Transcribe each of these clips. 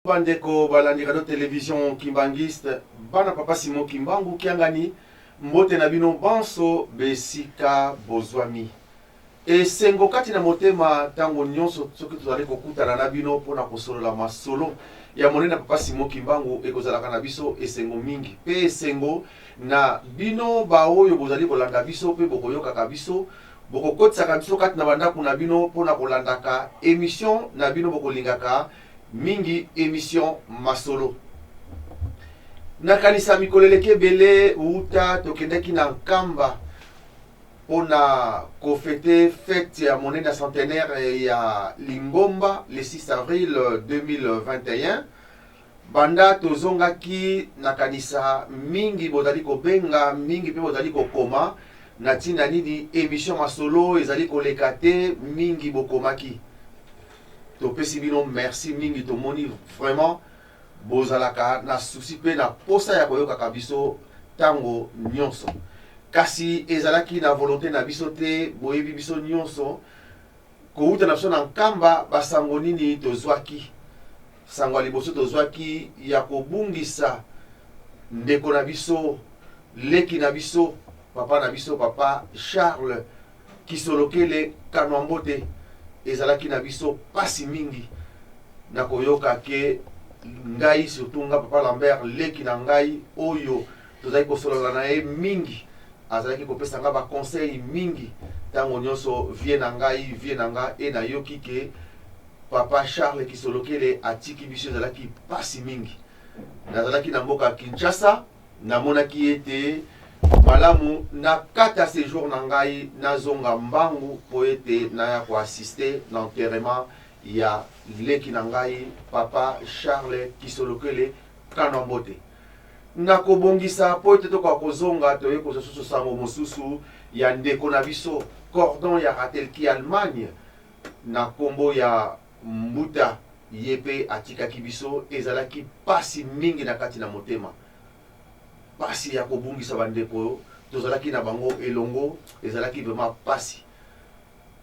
Bandeko balandi radio television kimbanguiste, bana papa Simon Kimbangu Kiangani, mbote na bino banso besika bozwami. Esengo kati na motema tango nyonso soki tozali kokutana na bino mpo na kosolola masolo ya monene ya papa Simon Kimbangu, ekozalaka na biso esengo mingi mpe esengo na bino baoyo bozali kolanda biso mpe bokoyokaka biso, bokokotisaka biso kati na bandako na bino mpo na kolandaka emission na bino bokolingaka mingi, emission Masolo. Nakanisa mikolo eleki ebele wuta tokendaki na Nkamba mpo na kofete fete ya monene ya centenaire ya lingomba le 6 avril 2021. Banda tozongaki, nakanisa mingi bozali kobenga mingi mpe bozali kokoma na ntina nini emission Masolo ezali koleka te. Mingi bokomaki, topesi bino merci mingi. Tomoni vraiment bozalaka na souci mpe na posa ya koyokaka biso ntango nyonso, kasi ezalaki na volonté na biso te. Boyebi biso nyonso kowuta na biso na Nkamba, basango nini tozwaki. Sango ya liboso tozwaki ya kobungisa ndeko na biso, leki na biso, papa na biso, papa Charles Kisolokele Kanwambote, ezalaki na biso pasi mingi na koyoka ke ngai, surtout nga papa Lambert, leki na ngai oyo tozalaki kosolola na ye mingi, azalaki kopesa nga baconseil mingi ntango nyonso, vie na ngai, vie na nga, e nayoki ke papa Charles Kisolokele atiki biso, ezalaki pasi mingi. Nazalaki na mboka Kinshasa, namonaki ete malamu na kata séjour na ngai, nazonga mbangu mpo ete naya koassister na enterrement ya leki na ngai, papa Charles Kisolokele Kanwambote. Na kobongisa mpo ete tokoka kozonga, toye kozwa susu sango mosusu ya ndeko na biso cordon ya Ratelki Allemagne na nkombo ya Mbuta, ye mpe atikaki biso. Ezalaki pasi mingi na kati na motema, pasi ya kobungisa bandeko tozalaki na bango elongo, ezalaki vraiment pasi.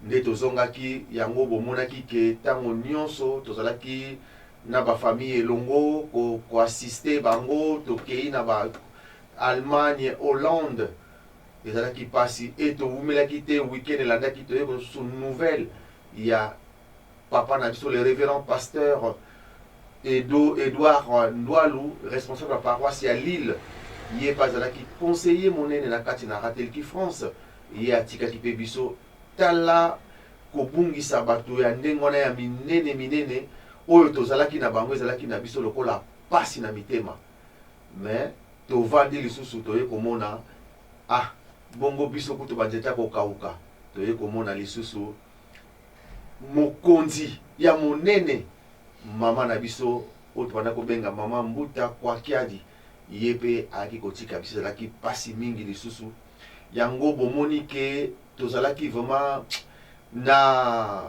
Nde tozongaki yango, bomonaki ke ntango nyonso tozalaki na bafamille elongo koassister bango, tokei na ba Allemagne, Hollande, ezalaki pasi. E towumelaki te, weekend elandaki toye kosusu nouvelle ya papa na biso, le révérend pasteur Edo Edouard Ndwalu, responsable ya paroisse ya Lille. Ye mpe azalaki conseiller monene na kati na Ratelki France, ye atikaki mpe biso. Tala kobungisa bato ya ndenge wana ya minene minene oyo tozalaki na bango, ezalaki na biso lokola pasi na mitema. Mais tovandi lisusu, toye komona, ah, bongo biso kutu banzete ya kokauka, toye komona lisusu mokonzi ya monene, mama na biso oyo tobanda kobenga mama Mbuta Kwakiadi, ye mpe ayaki kotika biso. Ezalaki mpasi mingi lisusu. Yango bomoni ke tozalaki vraiment na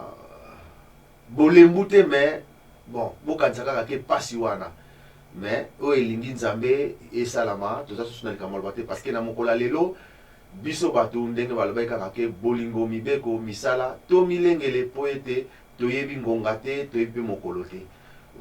bolembu te, mais bon, bokanisa kaka ke mpasi wana, mais oyo elingi Nzambe esalama. Toza susu na likambo aloba te, parce que na mokolo ya lelo biso bato, ndenge balobaki kaka ke bolingo, mibeko, misala to milengele, mpo ete toyebi ngonga te, toyebi mpe mokolo te.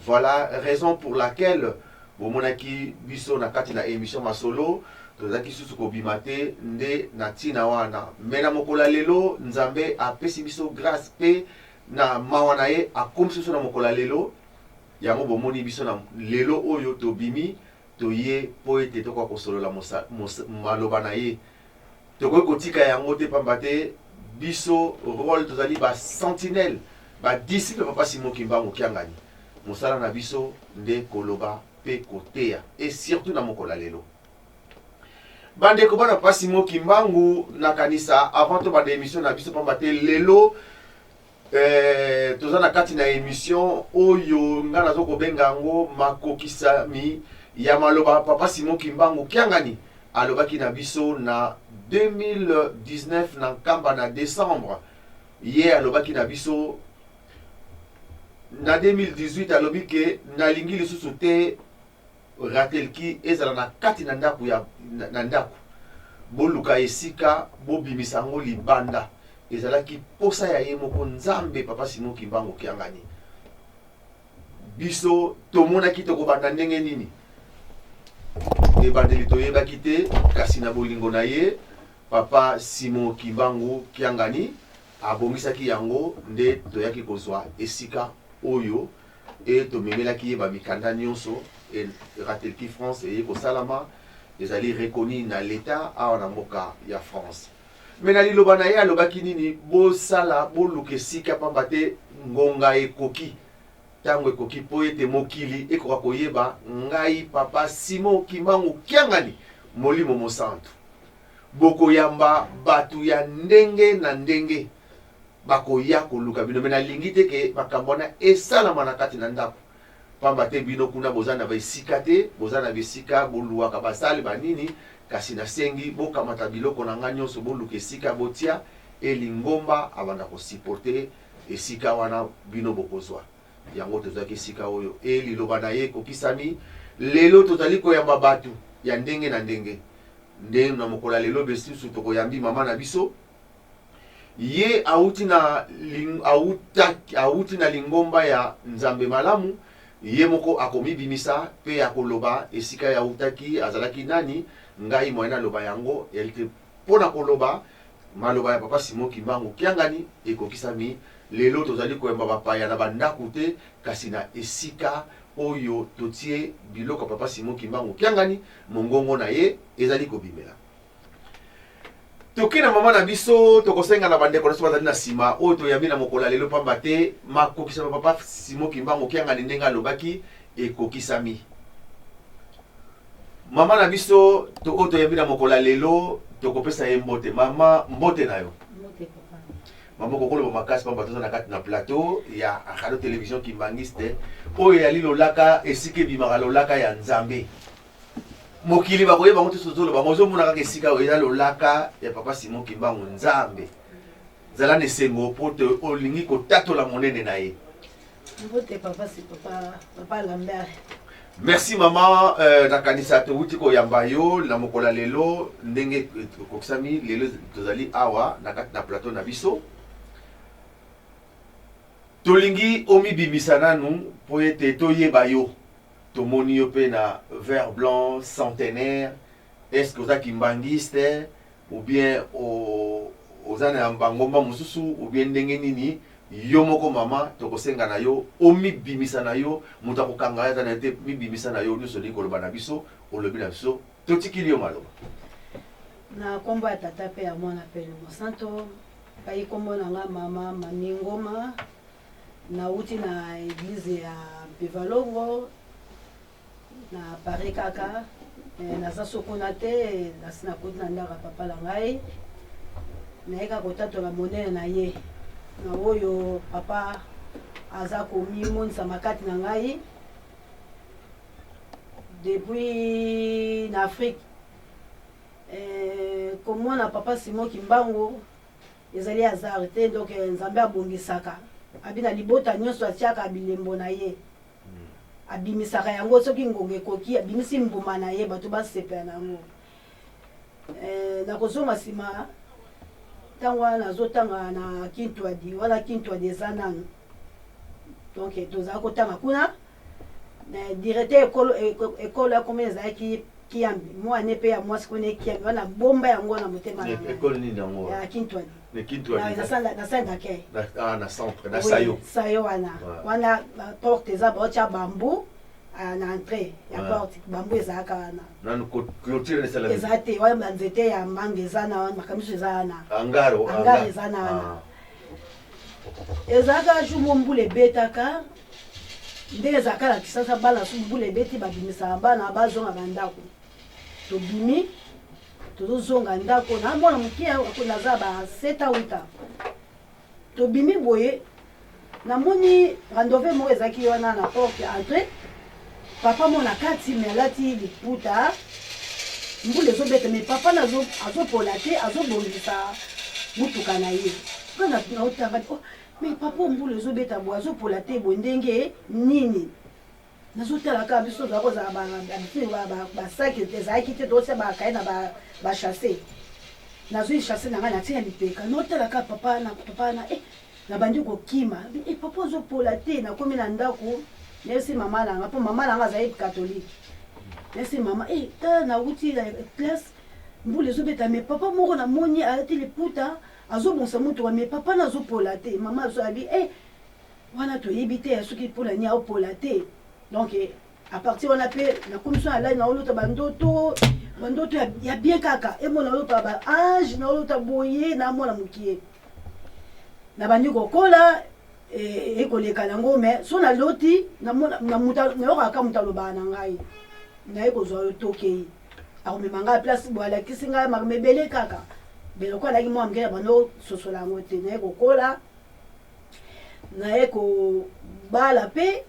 Voilà raison pour laquelle bomonaki biso na kati na émission Masolo tozalaki susu kobima te nde na ntina wana. Me na mokolo ya lelo, Nzambe apesi biso grâce mpe na mawa na ye akomisi biso na mokolo ya lelo. Yango bomoni biso na lelo oyo tobimi, toye mpo ete tokoka kosolola maloba na ye. Tokoki kotika yango te, pamba te biso rôle tozali basentinelle, badisciple papa Simon Kimbangu Kiangani. Mosala na biso nde koloba mpe koteya, et surtout na mokolo ya lelo. Bandeko bana papa Simon Kimbangu, nakanisa avant tobanda émission na biso, pamba te lelo toza na kati na émission oyo nga nazo kobenga yango makokisami ya maloba papa Simon Kimbangu Kiangani alobaki na biso na 2019 na Nkamba na décembre. Ye alobaki na biso na 2018, alobi ke nalingi lisusu te Ratelki ezala na kati na ndako ya na ndako, boluka esika bobimisa yango libanda. Ezalaki posa ya ye moko Nzambe papa Simon Kimbangu Kiangani. Biso tomonaki tokobanda ndenge nini? Ebandeli toyebaki te, kasi na bolingo na ye, Papa Simon Kimbangu Kiangani abongisaki yango nde toyaki kozwa esika oyo e tomemelaki ye ba mikanda nionso e Ratelki France eye kosalama ezali reconnu na l'etat awa na mboka ya France. Mais na liloba na ye alobaki nini? Bosala, boluka esika pamba te ngonga ekoki, tango ekoki mpo ete mokili ekoka koyeba ngai Papa Simon Kimbangu Kiangani, Molimo Mosantu. Bokoyamba batu ya ndenge na ndenge bakoya koluka bino, mais nalingi te ke makambo wana esalama na kati na ndako, pamba te bino kuna boza na ba esika te, boza na bisika boluaka ba salle ba nini, kasi nasengi bokamata biloko na ngai nionso boluka esika botia et lingomba abanda ko supporter esika wana bino bokozwa yango. Tozwaki esika oyo et liloba na ye ekokisami. Lelo tozali koyamba batu ya ndenge na ndenge, nde na mokolo ya lelo besusu tokoyambi mama na biso. Ye awuti na awuti na lingomba ya Nzambe Malamu. Ye moko akomibimisa pe akoloba esika ye awutaki, azalaki nani. Ngai moyen naloba yango eyali te po na koloba maloba ya Papa Simon Kimbangu Kiangani ekokisami. Lelo tozali koyamba bapaya na ba ndaku te, kasi na esika oyo totie biloko ya Papa Simon Kimbangu Kiangani, mongongo na ye ezali kobimela. Toke na mama na biso, tokosenga na bandeko na biso bazali na sima oyo toyambi na mokolo ya lelo, pamba te makokisama Papa Simon Kimbangu Kiangani ndenge alobaki ekokisami. Mama na biso to oyo toyambi na mokolo ya lelo, tokopesa ye mbote. Mama, mbote na yo. Mbote papa. Mama, okokoloba makasi pamba toza na kati na plateau ya Radio Television Kimbanguiste oyo eyali lolaka esika ebimaka lolaka ya Nzambe. Mokili bakoyeba yango te tozoloba yango, ozomona kaka esika oyo eza lolaka ya Papa Simon Kimbangu. Nzambe, zala na esengo po te olingi kotatola monene na ye. Mbote papa, si papa, papa Lambert. Merci maman, nakanisa towuti koyamba yo na mokolo ya lelo ndenge ekokisami lelo tozali awa na kati na plateau na biso. Tolingi omibimisa nanu po ete toyeba yo. Tomoni yo pe na vert blanc centenaire, est ce que oza kimbanguiste ou bien oza na ba ngomba mosusu ou bien ndenge nini? Yo moko mama tokosenga na yo omibimisa na yo, moto akokanga yo aza na yo te, mibimisa na yo nionso olingi koloba na biso olobi na biso, totikili yo maloba. Na kombo ya Tata pe ya Mwana pe Elimo Santo, ngai kombo na nga mama Mamie Ngoma. Nawuti na eglise ya Mpevalongo na Paris kaka eh, naza so kuna te, nasi nakoti na ndako ya papa na ngai, naye kaka kotatola monene na ye na oyo papa aza komimonisa makati na ngai depuis na Afrique. Eh, komona papa Simon Kimbangu Ezali hasard te donc Nzambe abongisaka abi na libota nionso atiaka bilembo na ye abimisaka yango soki ngonga ekoki abimisi mbuma na ye bato basepela na yango. Eh, nakozonga nsima ntango wana nazotanga na Kintuadi, wana Kintuadi eza nanu donc tozala kotanga kuna na directeur ekolo ekolo ya komona ezalaki Kiambi mwana pe ya mwasi kuna Kiambi wana bomba yango na motema na ngai. Ekolo nini yango? Ya Kintuadi. Na Kintuadi. Na salle na salle d'accueil. Na ah, na centre na Sayo. Sayo wana. Wana porte eza baotia bambou ah, na entrée ya porte bambou ezalaka wana. Nanu clôture na sala. Eza te wana ba nzete ya manga eza na wana makambo eza wana. Angaro. Angaro eza na wana. Ah. Ezalaka jour mo mbula ebetaka Ndenge ezalaka na Kisasa, bana soki mbula ebeti babimisaka bana bazonga ba ndako. Tobimi tozozonga ndako na mwana moke naza ba 7 ans 8 ans. Tobimi boye namoni rendez-vous moko ezalaki wana na porte ya entrée, papa moko na kati mais alati liputa, mbula ezobeta mais papa azopola te, azobongisa motuka na ye. Nga naotanga oh, Mais papa oyo mbula ezo beta boye azo pola te boye ndenge nini? Nazo tala kaka biso tozala kozala ba habitude ba ba ba sac ezalaki te totia ba cahier na ba ba chasse. Nazui chasse na ngai natie na lipeka notala kaka papa na papa na eh nabandi kokima eh papa ozo pola te nakomi na ndako. Nayebisi mama na nga mpo mama na nga azali catholique. Nayebisi mama, eh, tala nawuti na classe, mbula ezobeta, mais papa moko namoni alati liputa, azobongisa motuka, mais papa na azopola te. Mama azo abi, eh, wana toyebi te soki mpo na nini aopola te. Donc à partir wana mpe nakomi so nalali, naolota bandoto, bandoto ya bien kaka, emona naolota ba ange, naolota boye, namona mokie. Nabandi kokola, ekoleka nango, mais so naloti nayokaka moto alobaka na ngai, naye kozwa yo tokei, akomema ngai place boye, alakisi ngai makambo ebele kaka. Beloko alaki mwa moke, na bando sosola yango te. Naye kokola, naye kobala mpe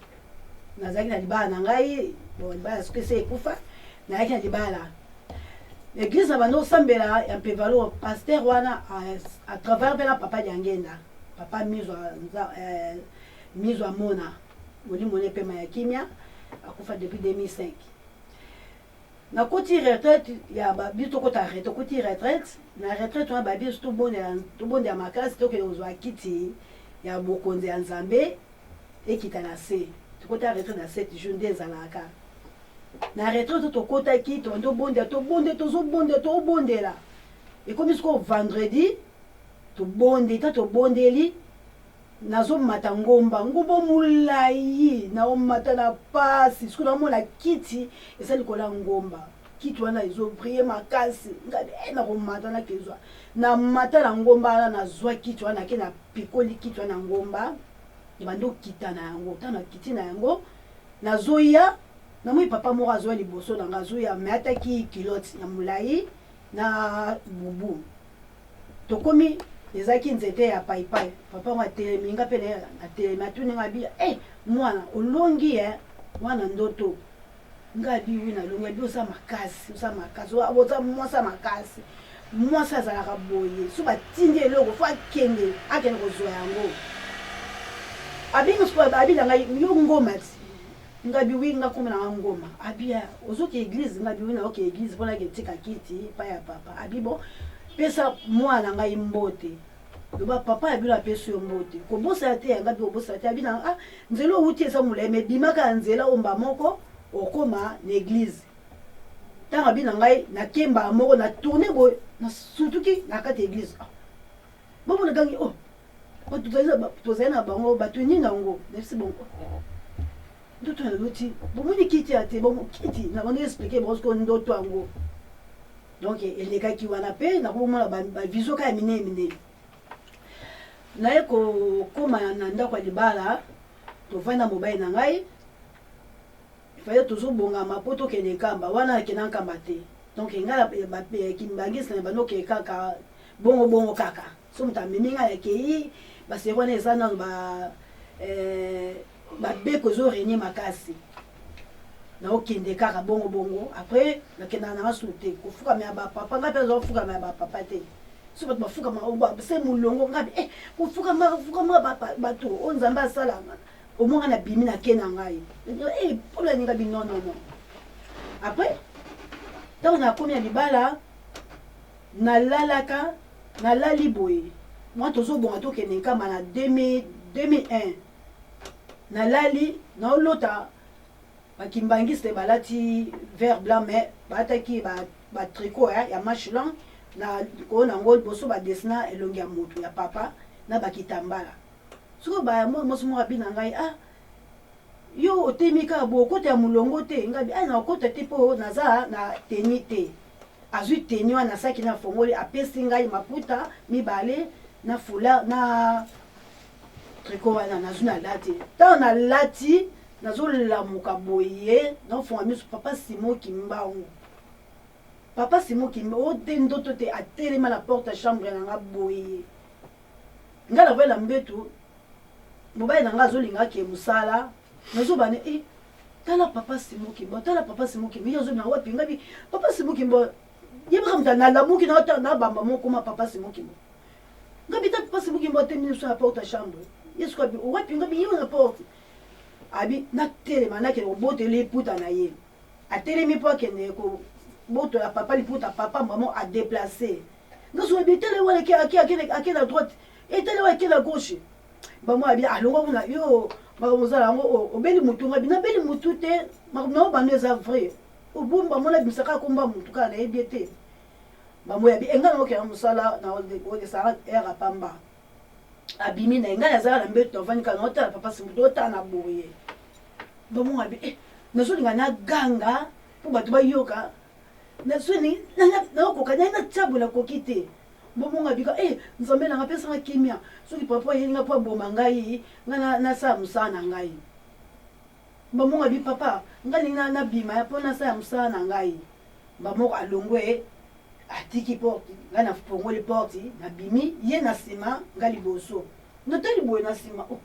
nazalaki na libala na ngai. Bon, libala soki ese ekufa, nayaki na libala, église na bando osambela ya Mpevalo. Pasteur wana à travers mpe na papa Diangenda, papa Mizo amona molimo ne pema ya kimia, akufa depuis 2005. Nakoti retraite ya biso, tokota retraite, tokoti retraite. Na retraite wana, babiso tobondela makasi, tokende kozwa kiti ya bokonzi ya Nzambe ekita na se. Tokota retraite na 7 jours nde ezalaka na retraite. Tokotaki, tobandi tobondela, tobondela, tozobondela, tobondela. Ekomi sikoyo vendredi, tobondeli ta tobondeli, nazomata ngomba, ngomba molai, naomata na pasi. Soki naomona kiti eza likolo ya ngomba, kiti wana ezobrille makasi. Ngai nakomata, nakezwa, namata na ngomba wana, nazwa kiti wana, nake na pikoli kiti wana na ngomba, ebandi okita na yango. Ntango nakiti na yango, nazoya, namoni papa moko azoya liboso na nga, azoya me ataki culotte ya molai na bubu. Tokomi, ezalaki nzete ya paipai. Papa ngo atelemi, nga mpe natelemi. Atuni nga abi: "E mwana, olongi e mwana ndoto?" Nga abi: "Oui, nalongi." Abi: "Oza makasi, oza makasi, oza mwasi makasi. Mwasi azalaka boye, so batindi eloko, faut akende, akende kozwa yango." Abengi sikoyo, abi na ngai: "Yo Ngoma ti?" Nga bi: "Oui, nga kombo na nga Ngoma." Abi: "Ozoki église?" Nga bi: "Oui, naoki église mpona ketika kiti epai ya papa." Abi: "Bon, pesa mwana na ngai mbote, loba papa ya bino apesi yo mbote, kobosana te." Yanga bi: "Kobosana te." Abi na ah, nzela owuti eza molai, me bimaka ya nzela omba moko, okóma na église. Ntango abi na ngai, nakembaka moko, na tourne boye, nasutuki na kati ya église. Ah, bomona gangi, oh, bato tozali na bango, bato nini yango? Nayebisi bongo ndoto naloti, bomoni kiti ya te, bongo kiti na bando expliquer bango sikoyo ndoto yango. Donc elekaki wana mpe nakomona bavision kaka ya minene minene. Naye kokóma na ndako ya libala, tovandi na mobali na ngai, faye tozobongama mpo tokende Nkamba. Wana nakenda Nkamba te. Donc ngai kimbangisi na bando okende kaka bongo bongo kaka, so moto amemi ngai, akei. Baseri wana eza nano babeko ezorenie makasi, naokende kaka bongo bongo. Après nakendaka nanga su te kofukama ya bapapa. Ngai mpe nazwa kofukama ya bapapa te. So bato bafukama se molongo, ngai kofukama fukama bato oyo Nzambe asalanga omonga. Nabimi, nake na ngai mpona ninga bi non, non, non. Après ntango nakomi ya libala, nalalaka, nalali boye, mwa tozobonga tokende Nkamba na 2001. Nalali, naolota bakimbangiste balati vert blanc, mais balataki batricot ya manche longue, na likolo nango liboso badessina elongi ya motu ya papa na bakitambala. Soki baya mwa mwasi moko abi na ngai: "Ah, yo otemi kaka boye, okota ya molongo te?" Ngai: "Ah, na okota te mpo naza na teni te." Azwi teni wana, asaki na fongoli, apesi ngai maputa mibale na foulard na tricot wana. Nazwi, nalati. Ntango nalati, nazolamuka boye, naofonga miso, papa Simo Kimbangu, papa Simo Kimbangu o te, ndoto te, atelema na porte ya chambre na nga boye. Ngai navoye na mbetu, mobali na ngai azolinga ake mosala, nazobane e: "Tala papa Simo Kimbangu, tala papa Simo Kimbangu." Ye azobina: "Wapi?" Ngai: "Papa Simo Kimbangu." Yebaka moto nalamuki nabamba mokoma papa Simo Kimbangu. Ngabi: "Ta papa Simo Kimbangu atemi biso na porte ya chambre." Ye siko abi: "Wapi?" Ngabi: "Ye na porte." Abi natelema, nakende kobotela liputa na ye. Atelemi mpo akende kobotola papa liputa, papa mama adéplace. Nga so abi: "Tele wana, ake na droite, etele wana, ake na gauche." Bamo abi: "Alongwa kuna yo." Makambo ozala yango oh, obeli mutu nga bina beli mutu te makambo na yo bando eza vrai obomba mona bimisaka komba mutu kaka nayebi ye te bango yabi enga na okenda mosala na esaka heure pamba abimi na ye ngai nazalaka na mbeto navandi kaka naotala papa simbutu otala na boye bango abi eh, nazolinga naganga mpo bato bayoka naokoka naye natya boye nakoki te bomonga bika e eh, nzambe nanga apesanga kimia soki papa ayeli nga mpo aboma ngai ngai nasala mosala na ngai bamonga bi papa ngai lingi nabima mpo nasala mosala na ngai bamoko alongwe atiki porte ngai nafongoli porte nabimi ye na nsima ngai liboso natali boye na nsima oh,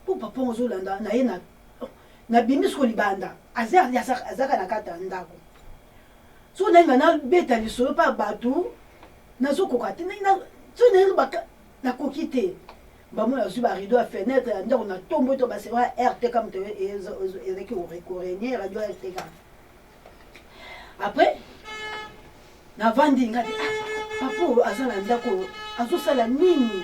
mpo papa ngo ozolanda na ye na oh, nabimi siko libanda azaka na kati ya ndako soki nalinga nabeta lisolo mpa bato nazokoka te soki nalinga nakoki te bango nazwi barideau ya fenêtre ya ndako na tombo to basema rtk moto ezalaki korenie radio rtk après navandi nga te ah, papa oyo aza na ndako oyo azosala nini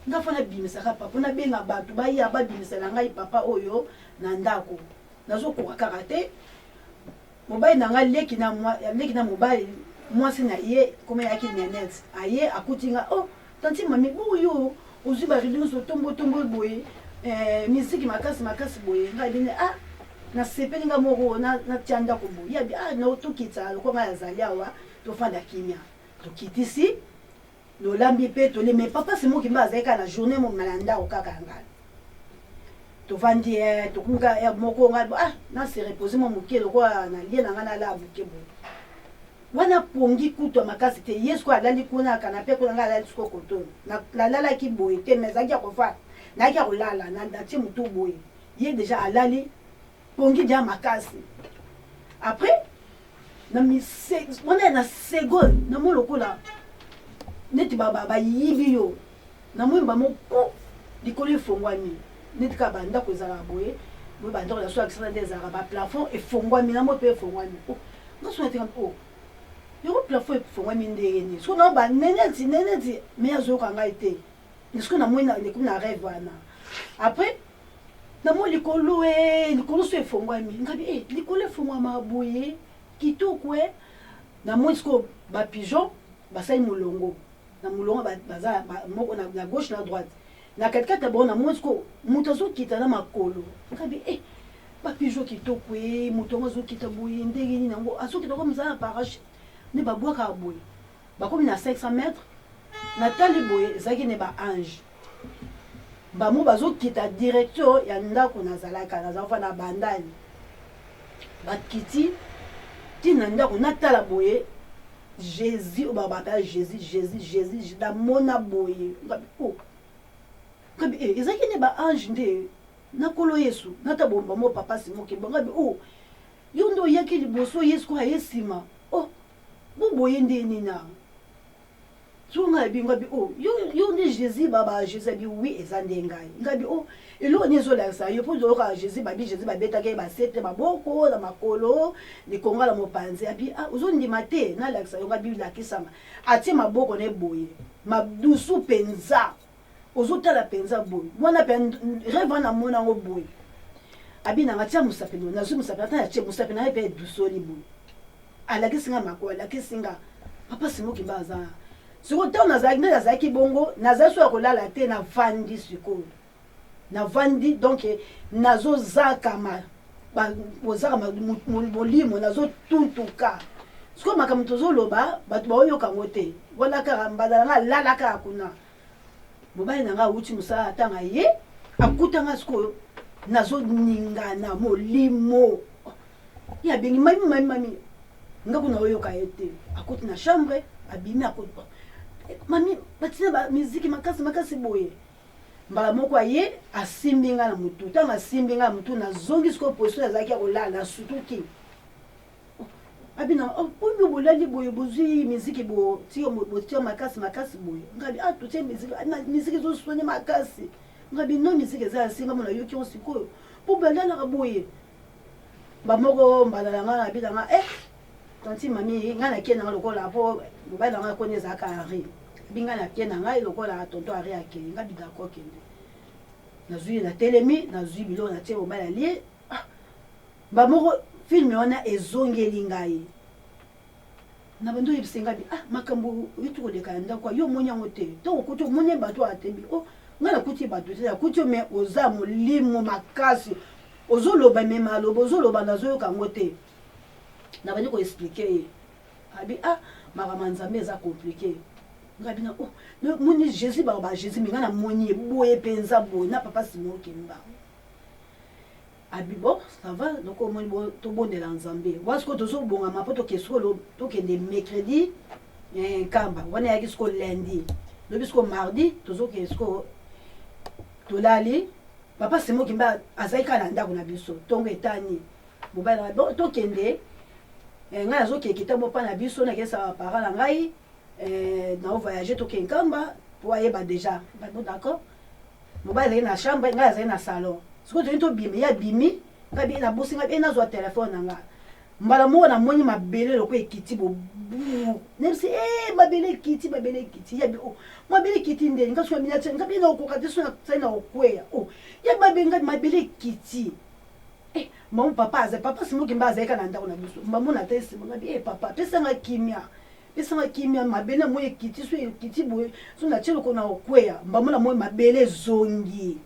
nga fo nabimisaka papa nabenga bato baya babimisela ngai papa oyo na ndako nazokoka kaka te mobali na ngai leki na, leki na mobali mwasi na ye koma eyaki nenete aye akuti nga oh tanti mami boyo ozwi barido nyonso otombotombo boye eh, miziki makasi makasi boye ngai bine ah nasepeli nga moko natya ndako boye yabi ah no tokita lokola ngai azali awa tofanda kimia tokitisi lolambi mpe tole mais papa simoki mba azali kaka na journée mobima na ndako kaka ya ngai tovandi eh, tokomi kaka heure moko ngai ah na se repose mwa moke lokola nalie na ngai nalaa moke boye wana pongi kutu ya makasi te ye sikoyo alali kuna kanape kuna ngai alali sikoyo kotoyo nalalaki boye te mais ezalaki ya kofanda nayaki ya kolala natie motu boye ye deja alali pongi deja makasi après na mise wana na seconde namoni lokola neti bayibi yo namoni bango po likolo efongwami neti kaka bandako ezalaka boye boye bandako na so ya kisasa nde ezalaka baplafond efongwami namoni mpe efongwami oh, nga so natika o oh, yango plafond efongwami ndenge nini soki nao baneneti neneti me azoyoka ngai te soki namoni ekomi na rêve wana après namoni likolo e likolo so efongwami ngabi e likolo efongwama boye kitoko e namoni sikoyo bapigeon basali molongo na molongo baza moko na gauche na droite na katikati ya bango namoni sikoyo moto azokita na makolo ngabi e bapigeon kitoko e moto yango azokita boye ndenge nini yango azokita ko mozala na parachute nde babwakaka boye bakomi na 500 mètres natali boye ezalaki ne ba ange bango bazokita direction ya ndako nazalaka nazalaka na bandali bakiti ntina ndako natala boye jésus oyo babaka jésus jésus jésus namona boye ngabi o oh. ngabi e ezalaki nde baange nde na nkolo yesu nata bomba mo papa simoke bangabi o oh. yo nde oyaki liboso yesu ko aye nsima o oh. boboye nde nini Soki ngai abi ngai oh yo yo nde Jésus baba Jésus abi oui eza nde ngai ngai bi oh eloko nini ezolakisa yo mpo oyoka Jésus babi Jésus babetaki ye basete maboko na makolo likonga na mopanzi abi ah ozondima te nalakisa yo ngai bi lakisanga atie maboko na ye boye madusu mpenza ozotala mpenza boye wana mpe rêve wana amona yango boye abi nanga tia mosapi nazwi mosapi ata natie mosapi na ye mpe edusoli boye alakisi nga mako alakisi nga papa simoki mba aza sikoyo ntango nazalaki nde nazalaki bongo nazali so ya kolala te navandi sikoyo navandi donc nazozakama kozakama molimo nazotuntuka sikoyo makambo tozoloba bato baoyoka yango te wana kaka mbala na nga alala kaka kuna mobali na nga awuti mosala atanga ye akuta nga sikoyo nazoningana molimo ye abengi mami mami mami nga kuna oyoka ye te akoti na chambre abimi akoti mami batina ba miziki makasi makasi boye mbala moko aye asimbi nga na motu ntango asimbi nga na motu nazongi sikoyo position azalaki ya kolala nasutuki abina oh, oyo bolali boye bozwi miziki botia makasi makasi boye ngabi ah totie miziki ah, miziki ezosone makasi ngabi no miziki eza ya singa mona yoki yango sikoyo mpo balalaka boye bamoko mbala na ngai nabi na ngai eh tanti mami ngai nakie na ngai lokola mpo mobali na ngai akoni ezalaka henri abi ngai nakie na ngai lokola tonton henri akei ngai bi d'accord kende. Nazwi, natelemi, nazwi biloko, natie, mobali alie. Ah, bamoko film wana ezongeli ngai na bando oyebisa ngai: "Ah, makambo oyeti koleka ya ndako, yo omoni yango te? Ntango okuti, omoni bato atebi o ngai nakuti bato te, nakuti yo, mais oza molimo makasi, ozoloba, mais maloba ozoloba nazoyoka yango te." Nabandi koexpliquer ye, abi: "Ah, makambo ya Nzambe eza compliqué." Ngai bina: "Oh, moni Jésus, baloba Jésus, mais ngai namoni ye boye mpenza boye na papa Simon Kimbangu." Abi: "Bon, ça va." Donc omoni, tobondela Nzambe wana. Sikoyo tozobongama mpo tokende sikoyo, tokende mercredi Nkamba. Wana eyaki sikoyo lundi, lobi sikoyo mardi tozokende. Sikoyo tolali, papa Simon Kimbangu azali kaka na ndako na biso. Ntongo etani, mobali na bon, tokende. Ngai nazokende ntango mpa na biso, nakesa baparent na ngai na voyage, tokende Nkamba po ayeba déjà. Bon, d'accord. Mobali azali na chambre, ngai azali na salon. Sikoyo toyini tobima, ye abimi, ngai bi nabosi, ngai nazwa telefone na nga. Mbala moko namoni mabele loko ekiti bobu, nayebisi e mabele ekiti, mabele ekiti. Yabi o mabele ekiti ndeni? Nga soki nga bi nakokoka te, so nasali na kokweya o ya mabe, ngai mabele ekiti. Eh, mamo papa azali, papa Simon Kimbangu azali kaka na ndako na biso. Mamo na te nsima, ngabi: "E papa, pesanga kimia, pesanga kimia, mabele na moi ekiti, so ekiti boye, so natie loko na kokweya." Mbamo na moi mabele ezongi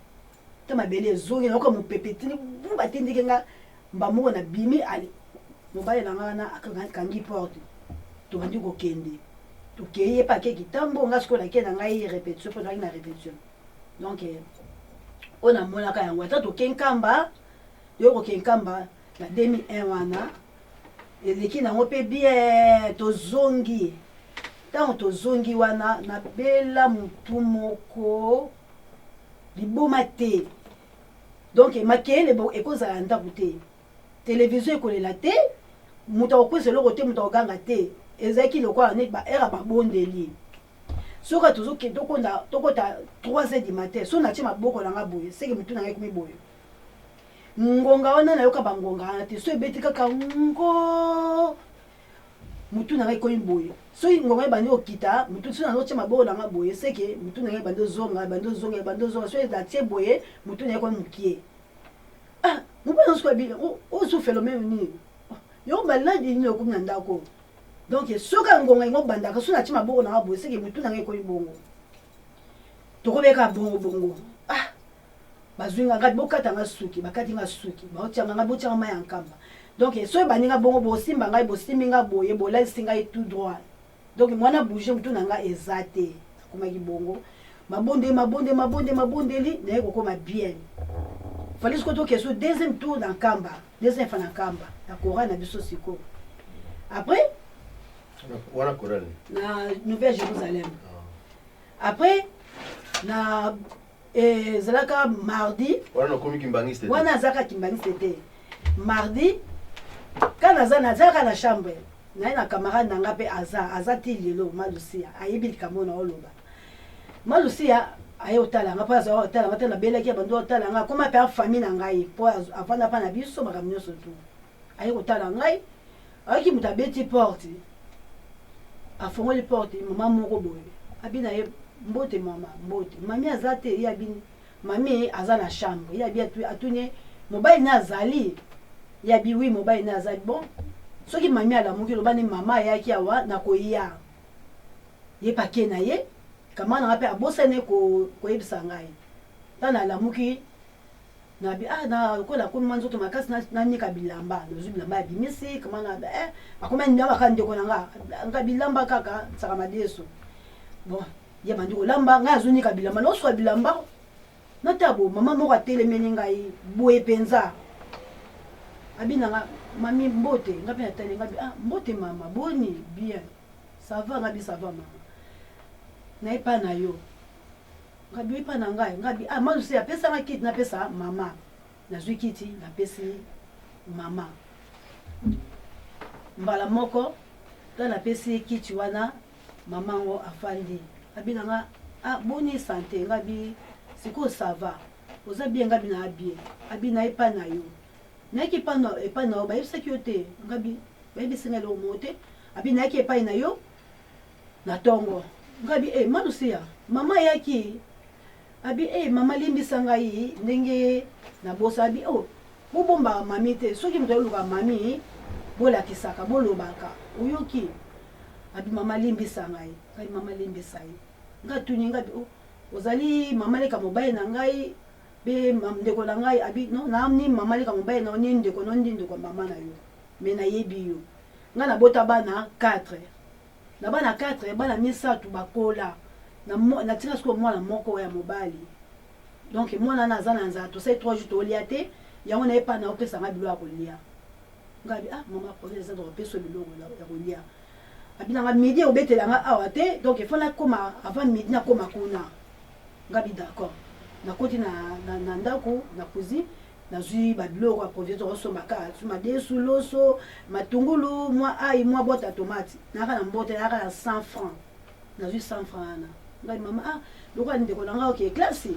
ta, mabele ezongi, nayoka mopepe tini bu batindiki nga. Mbamoko nabimi, ale mobali na nga wana akangi porte, tobandi kokende. Tokei, ye mpe ake kitambo, nga sikoyo nake na ngai répétition, mpo tozalaki na répétition. Donc oyo namonaka yango, ata toke Nkamba, toyei koke Nkamba na 2001 wana, eleki nango mpe bien. Tozongi, ntango tozongi wana, nabela motu moko liboma te. Donc makeyele ekozala ndako te, télévision ekolela te, moto akokwesa eloko te, moto akoganga te. Ezalaki lokola neti baere ya babondeli. Soki tozokende, tokota 3 heures du matin, so natie maboko na nga boye, seke motu na ngai ekomi boye. Ngonga wana nayoka bangonga wana te, so ebeti kaka ngo, mutu na ngai ekomi boye. Soki ngonga ebandi kokita, mutu so nazotia maboko na nga boye, seke mutu na ngai ebandi ozonga, ebandi ozonga, ebandi ozonga. So natie boye, mutu na ngai ekomi mokie. Ah, mobali nyonso abi oyo phénomène nini yo, maladi nini okomi na ndako? Donc soki ngonga yango bandaka, so natie maboko na nga boye, seke mutu na ngai ekomi bongo. Tokobeka bongo bongo. Ah, bazwi nga, ngai bokata nga suki, bakati nga suki, baotianga ngai, botianga mai ya Nkamba. Donc soki baninga bongo, bosimba ngai, bosimbi nga boye, bolalisi ngai tout droit. Donc mwana bouge motu na ngai eza te. Akomaki bongo, mabondeli, mabondeli, mabondeli, mabondeli, naye kokoma bien. Fallait sikoyo toke so deuxième tour na Nkamba, deuxième fois na Nkamba na chorale na biso. Sikoyo après Wana chorale? Na Nouvelle Jérusalem. Après na ezalaka mardi. Wana nakomi kimbangiste te? Wana azalaka kimbangiste te. Mardi ka naza, nazalaka na chambre naye na camarade na nga mpe aza ti lelo, Malusia, ayebi likambo na oloba. Malusia aye otala nga mpo aza otala nga te, nabelaki ya bando otala nga, akoma mpe afamille na ngai mpo avanda mpa na biso, makambo nyonso tu. Aye kotala ngai, ayaki moto abeti porte, afongoli porte, mama moko boye. Abi na ye: "Mbote mama." "Mbote mami." Aza te? Ye abi: "Mami aza na chambre." Ye abi, atuni: "Mobali ne azali?" Ye abi: "Oui, mobali ne azali." "Bon, soki mami alamuki, loba ni mama ayaki awa na koya." Ye pake na ye kama nanga mpe abosani koyebisa ngai. Ntango nalamuki, nabi: "Ah, na lokola nakomi mwa nzoto makasi, nanika bilamba." Nazwi bilamba ya bimisi kama na akomi ndamba kaka ndeko na nga, nga bilamba kaka nsaka madeso. Bon, ye bandi kolamba, ngai azonika bilamba, naosuka bilamba, nata bo mama moko atelemeli ngai boye mpenza, abi nanga: "Mami, mbote." Nga mpe natali, nga bi: "Ah, mbote mama, boni? Bien, ça va?" Nga bi: "Ça va mama, nayepa na yo." Nga bi: "Epa na ngai?" Nga bi: "Ah, malusi apesanga kiti, napesa mama." Nazwi kiti, napesi mama. Mbala moko ntango napesi ye kiti wana, mama yango afandi, abi na nga: "Ah, boni santé?" Nga bi: "Sikoyo ça va, oza bien?" Nga bi: "Na bien." Abi: "Na epa na yo, nayaki epai na yo, bayebisaki yo te?" Nga bi: "Bayebisi ngai eloko moko te." Abi: "Nayaki epai na yo na ntongo." Nga bi: "E, Malusia, mama ayaki." Abi e eh, mama limbisa ngai ndenge nabosa. Abi oh, bobombaka mami te, soki moto ayoluka mami bolakisaka, bolobaka, oyoki? Abi mama limbisa ngai. Ngai mama limbisa ye. Ngai atuni ngai abi oh, ozali mama leka mobali na ngai mpe ndeko na ngai? Abi non, na ni mama leka mobali na yo, ni ndeko na yo, ni ndeko ya mama na yo, me nayebi yo. Ngai nabota bana 4, na bana 4, bana misato bakola, natika sikoyo mwana moko ya mobali. Donc mwana wana aza na nzala, tosali 3 jours tolia te, yango naye pa na opesa ngai biloko ya kolia. Ngai abi ah mama, problème eza, tokopesa biloko ya kolia. Abi nanga midi obetela nga awa te, donc il faut nakoma avant midi, nakoma kuna. Ngai abi d'accord. Nakoti na ndako na cuisine, nazwi babiloko ya provision, tokosomba kaka su madesu, loso, matungulu, mwa ai, mwa boîte ya tomate. Nayaka na mbote, nayaka na 100 francs, nazwi 100 francs wana. Ngai mama ah, lokola ndeko na ngai oke classe,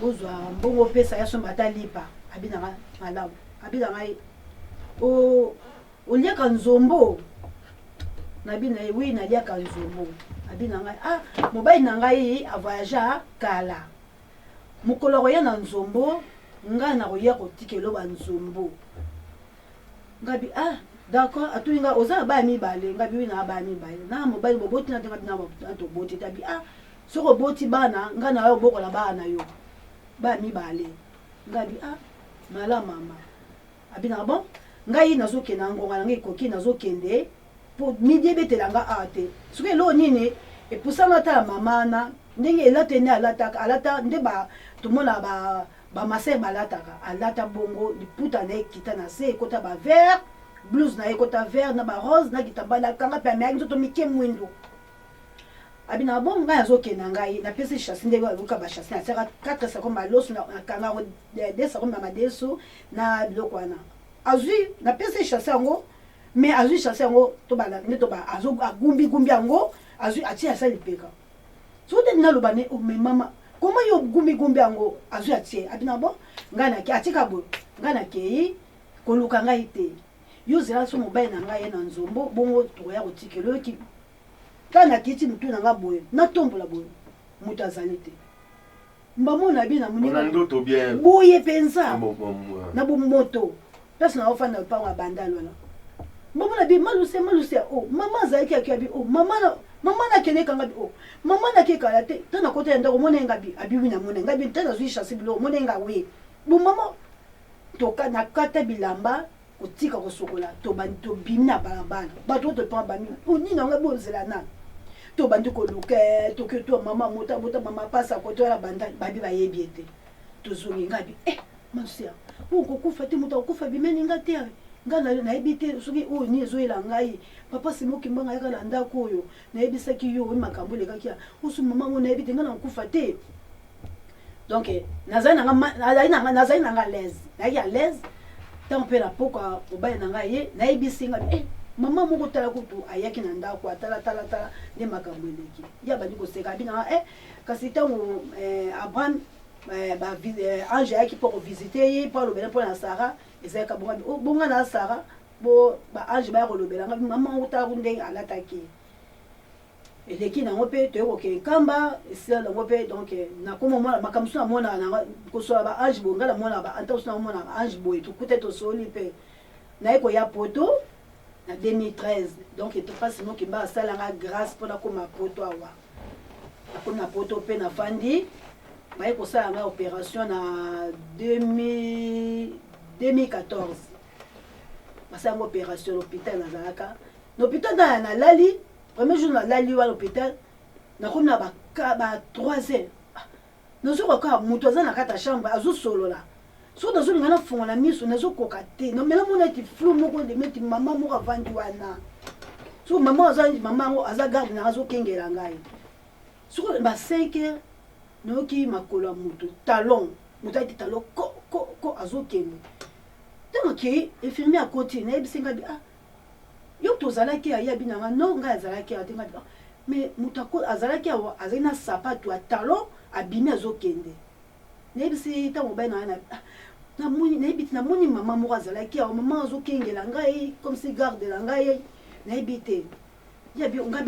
ozwa mbongo opesa ya somba ata lipa. Abi nanga malamu. Abi na ngai oliaka nzombo? Nabi na ye oui, naliaka nzombo. Abi na ngai ah, mobali na ngai avoyagea kala, mokolo akoya na nzombo, ngai nakoya kotikela banzombo. Ngai bi ah d'accord. Atuni ngai oza na bana mibale? Ngai bi oui, na bana mibale. Na mobali boboti na te? Ngai bi na toboti te. Abi ah, soki oboti bana, ngai na yo obokola bana na yo, bana mibale. Ngai bi ah mala mama. Abi na bon, ngai nazokende na ngonga na ngai ekoki, nazokende po midi ebetela nga awa te. Soki eloko nini epusanga ata ya mama wana, ndenge elata nde alataka, alata nde ba tomona ba bamasere balataka, alata bongo, liputa na ye ekita na se, ekota ba vert, blouse na ye ekota vert na ba rose na kitambala akanga mpe ameyaki nzoto mike mwindu. Abi na bon, ngai azokende na ngai, napesi chassi ndenge aluka bachassi, natiaka 4 sako maloso, nakanga yango 2 sako na madesu na biloko wana. Azwi, napesi chassi yango, mais azwi chassi yango tobala nde toba agumbi gumbi yango, azwi atie asali lipeka. Soki te naloba ne oh, mais mama koma yo gumbi gumbi yango? Azwi atie. Abi na bon, ngai nake atika boye, ngai nakei koluka ngai te, yo zela so mobali na ngai ye na nzombo, bongo tokoya kotikela, oyoki? Kaka nakiti motu na ngai boye, natombola boye, moto azali te. Mbamona abi na moninga ndoto bien. Boye mpenza na bomoto place na ofanda, lopango ya Bandal wana. Mbamona bi maluse maluse o oh, mama azalaki aki. Abi o oh, mama na mama nakende kanga bi o oh, mama nake kala te. Ntango nakota ya ndako, omona ye nga bi abi oui, namona nga bi ntango nazwi chance biloko, omona ye nga oui bo mama toka nakata bilamba kotika kosokola, tobimi na balabala, bato oyo topanga bami nini yango bozela nani. Tobandi koluka, toki to mama mota bota mama pasa koto wana banda babi bayebi ete tozongi. Ngai bi eh masia oyo kokufa te, moto akokufa bimeni nga te. Ngai nayebi te soki oyo nini ezoyela ngai. Papa Simo Kimbanga ayaka na ndako oyo nayebisaki yo oyo makambo elekaki ya osu mama ngo, nayebi te, ngai nakokufa te. Donc nazali nanga à l'aise, nayaki à l'aise. Ntango mpe na pokwa mobali na ngai ye, nayebisi ngai eh, mama moko tala kutu ayaki na ndako, atala tala tala nde makambo eleki. Ye abandi koseka, abi nanga eh, kasi ntango eh, Abraham eh, ba, eh, ange ayaki mpo kovisite ye mpo alobela mpo na Sara, ezalaka bonga oh, bonga na Sara bo baange baya kolobela ngai mama moko tala ndenge alataki eleki nango mpe toye kokende Nkamba esila nango mpe. Donc nakoma mona makambo mosusu, namonaka nanga kosola baange boye, ngai namonaka baanta mosusu, namonaka baange boye, tokuta tosoli mpe naye koya Poto na 2013. Donc mpasi mokimba asalanga grâce mpo nakoma Poto awa. Nakomi na Poto mpe nafandi, baye kosala ngai opération na 2014. Basalanga opération na hôpital, nazalaka na hôpital, na nalali premier jour, nalali wana hôpital, nakomi na ba 3 heures, nazokoka kaka moto aza na kati ya chambre azosolola. Soki nazolinga nafongola miso, nazokoka te, me namona eti flou moko neti mama moko avandi wana. Soki mama aza, mama yango aza garde nanga, azokengela ngai. Soki ba 5 heures, nayoki makolo ya moto, talon, moto ayeti talon ko ko ko, azokende. Ntango akei, infirmier akoti, nayebisi ngai bi ah, yo tozalaki ayebi na nga non, ngai azalaki awa te. Ngai ah, mais moto azalaki awa, azali na sapato ya talon, abimi azokende. Nayebisi ntango mobali na ngai, namoni, nayebi te, namoni mama moko azalaki awa, mama azokengela ngai comme si garde na ngai, nayebi te. Yabi ngai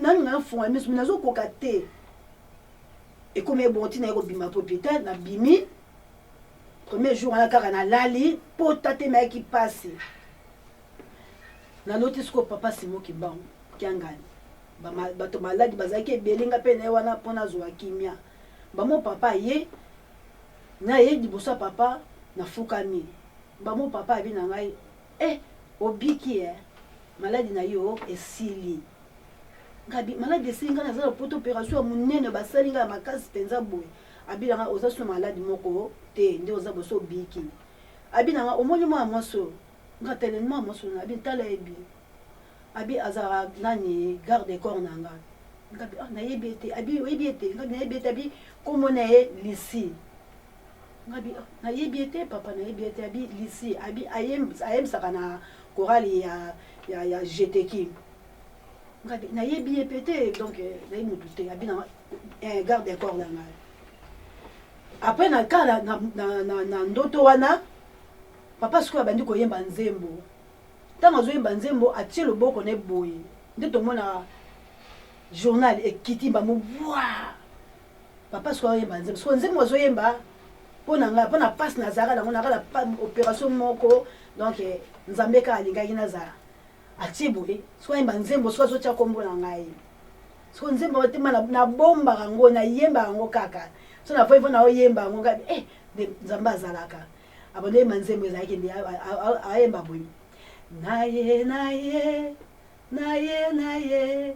nalinga nafunga miso, nazokoka te. Ekomi ebongo ntina ye kobima po hôpital. Nabimi premier jour wana kaka nalali mpo tate mayaki mpasi. Naloti sikoyo papa Simo Kimbangu Kiangani, bato maladi bazalaki ebele, nga mpe na ye wana mpo nazwa kimia. Bamo papa ye na ye liboso ya papa nafukami. Bamo papa abi na ngai: "Eh, obiki eh, maladi na yo esili." Ngabi: "Maladi esili? Ngai naza na poto, opération ya monene basali ngai ya makasi mpenza boye." Abi na ngai: "Oza so maladi moko te, nde oza boso obiki." Abi na ngai: "Omoni mwana mwasi oyo?" Nga telemi: "Mwana mwasi oyo?" Abi: "Tala ye bien." Abi: "Azalaka nani, garde corps na nga." Ngabi: "Ah, nayebi ye te." Abi: "Oyebi ye te?" Ngabi: "Nayebi ye te." Abi: "Kombo na ye Lisi." Ngabi: "Ah, nayebi ye te, papa, nayebi ye te." Abi: "Lisi." Abi: "Ayembisaka na chorale ya GTK." Ngabi: "Nayebi ye mpe te, donc nayebi motu te." Abi na garde corps na ngai. Après na kala na ndoto wana, papa sikoyo abandi koyemba nzembo. Ntango azoyemba nzembo, atie loboko na boye, nde tomona journal ekiti bango bwa. Papa sikoyo azoyemba nzembo. Sikoyo nzembo azoyemba mpo na ngai, mpo na mpasi nazalaka nango, naka na opération moko, donc Nzambe kaka alingaki nazala. Atie boye, sikoyo ayemba nzembo, sikoyo azotia nkombo na ngai. Sikoyo nzembo tema nabombaka yango, nayembaka yango kaka so na voi na oyemba yango ngai. Eh, nde Nzambe azalaka. Abanda oyemba nzembo, ezalaki nde ayemba boye: "Naye, naye, naye, naye,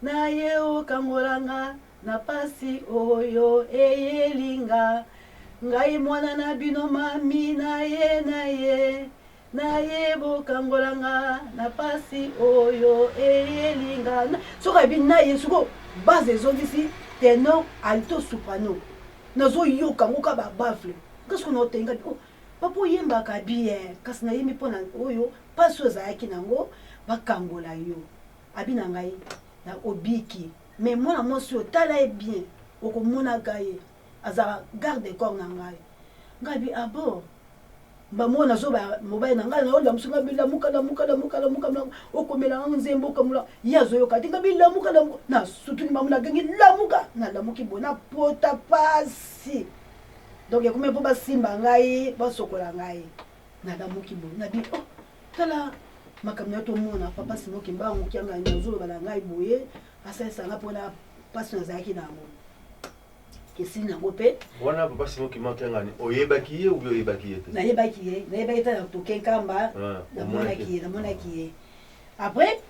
naye, okangolanga na pasi oyo eyelinga ngai, mwana na bino mami, naye, naye, naye, bokangolanga na pasi oyo eyelinga." Soki ayebi naye, siko base ezongisi ténor, alto, soprano, nazoyoka yango ka babaffle. Nga soki naotenga: "Oh, papa, oyembaka bien, kasi nayembi mpo na oyo mpasi oyo ezalaki nango, bakangola yo." Abi na ngai: "Na obiki, mais mwana mwasi oyo, tala ye bien, okomonaka ye, azala garde corps na ngai." Ngai bi: "Abo bamona." Nazoba mobali na ngai, naolamusa ngai bi: "Lamuka, lamuka, lamuka, lamuka, okomela ngai nzembo." Okamula ye azoyoka te. Ngai bi: "Lamuka, lamuka." Nasutuni bango, nagangi: "Lamuka!" Nalamuki boye, napota pasi, donc ekomi mpo basimba ngai, basokola ngai. Nalamuki boye, nabi: "Oh, tala makambo na tomona papa Simo Kimbangu Kiangani nazoloba na ngai boye, asalisa nga mpona mpasi nazalaki na yango." Esili nango mpe. Wana papa Simo Kimbangu Kiangani, oyebaki ye ou oyebaki ye te? Nayebaki ye, nayebaki te. Toke Nkamba. Ah, namonaki ye, namonaki ye. Après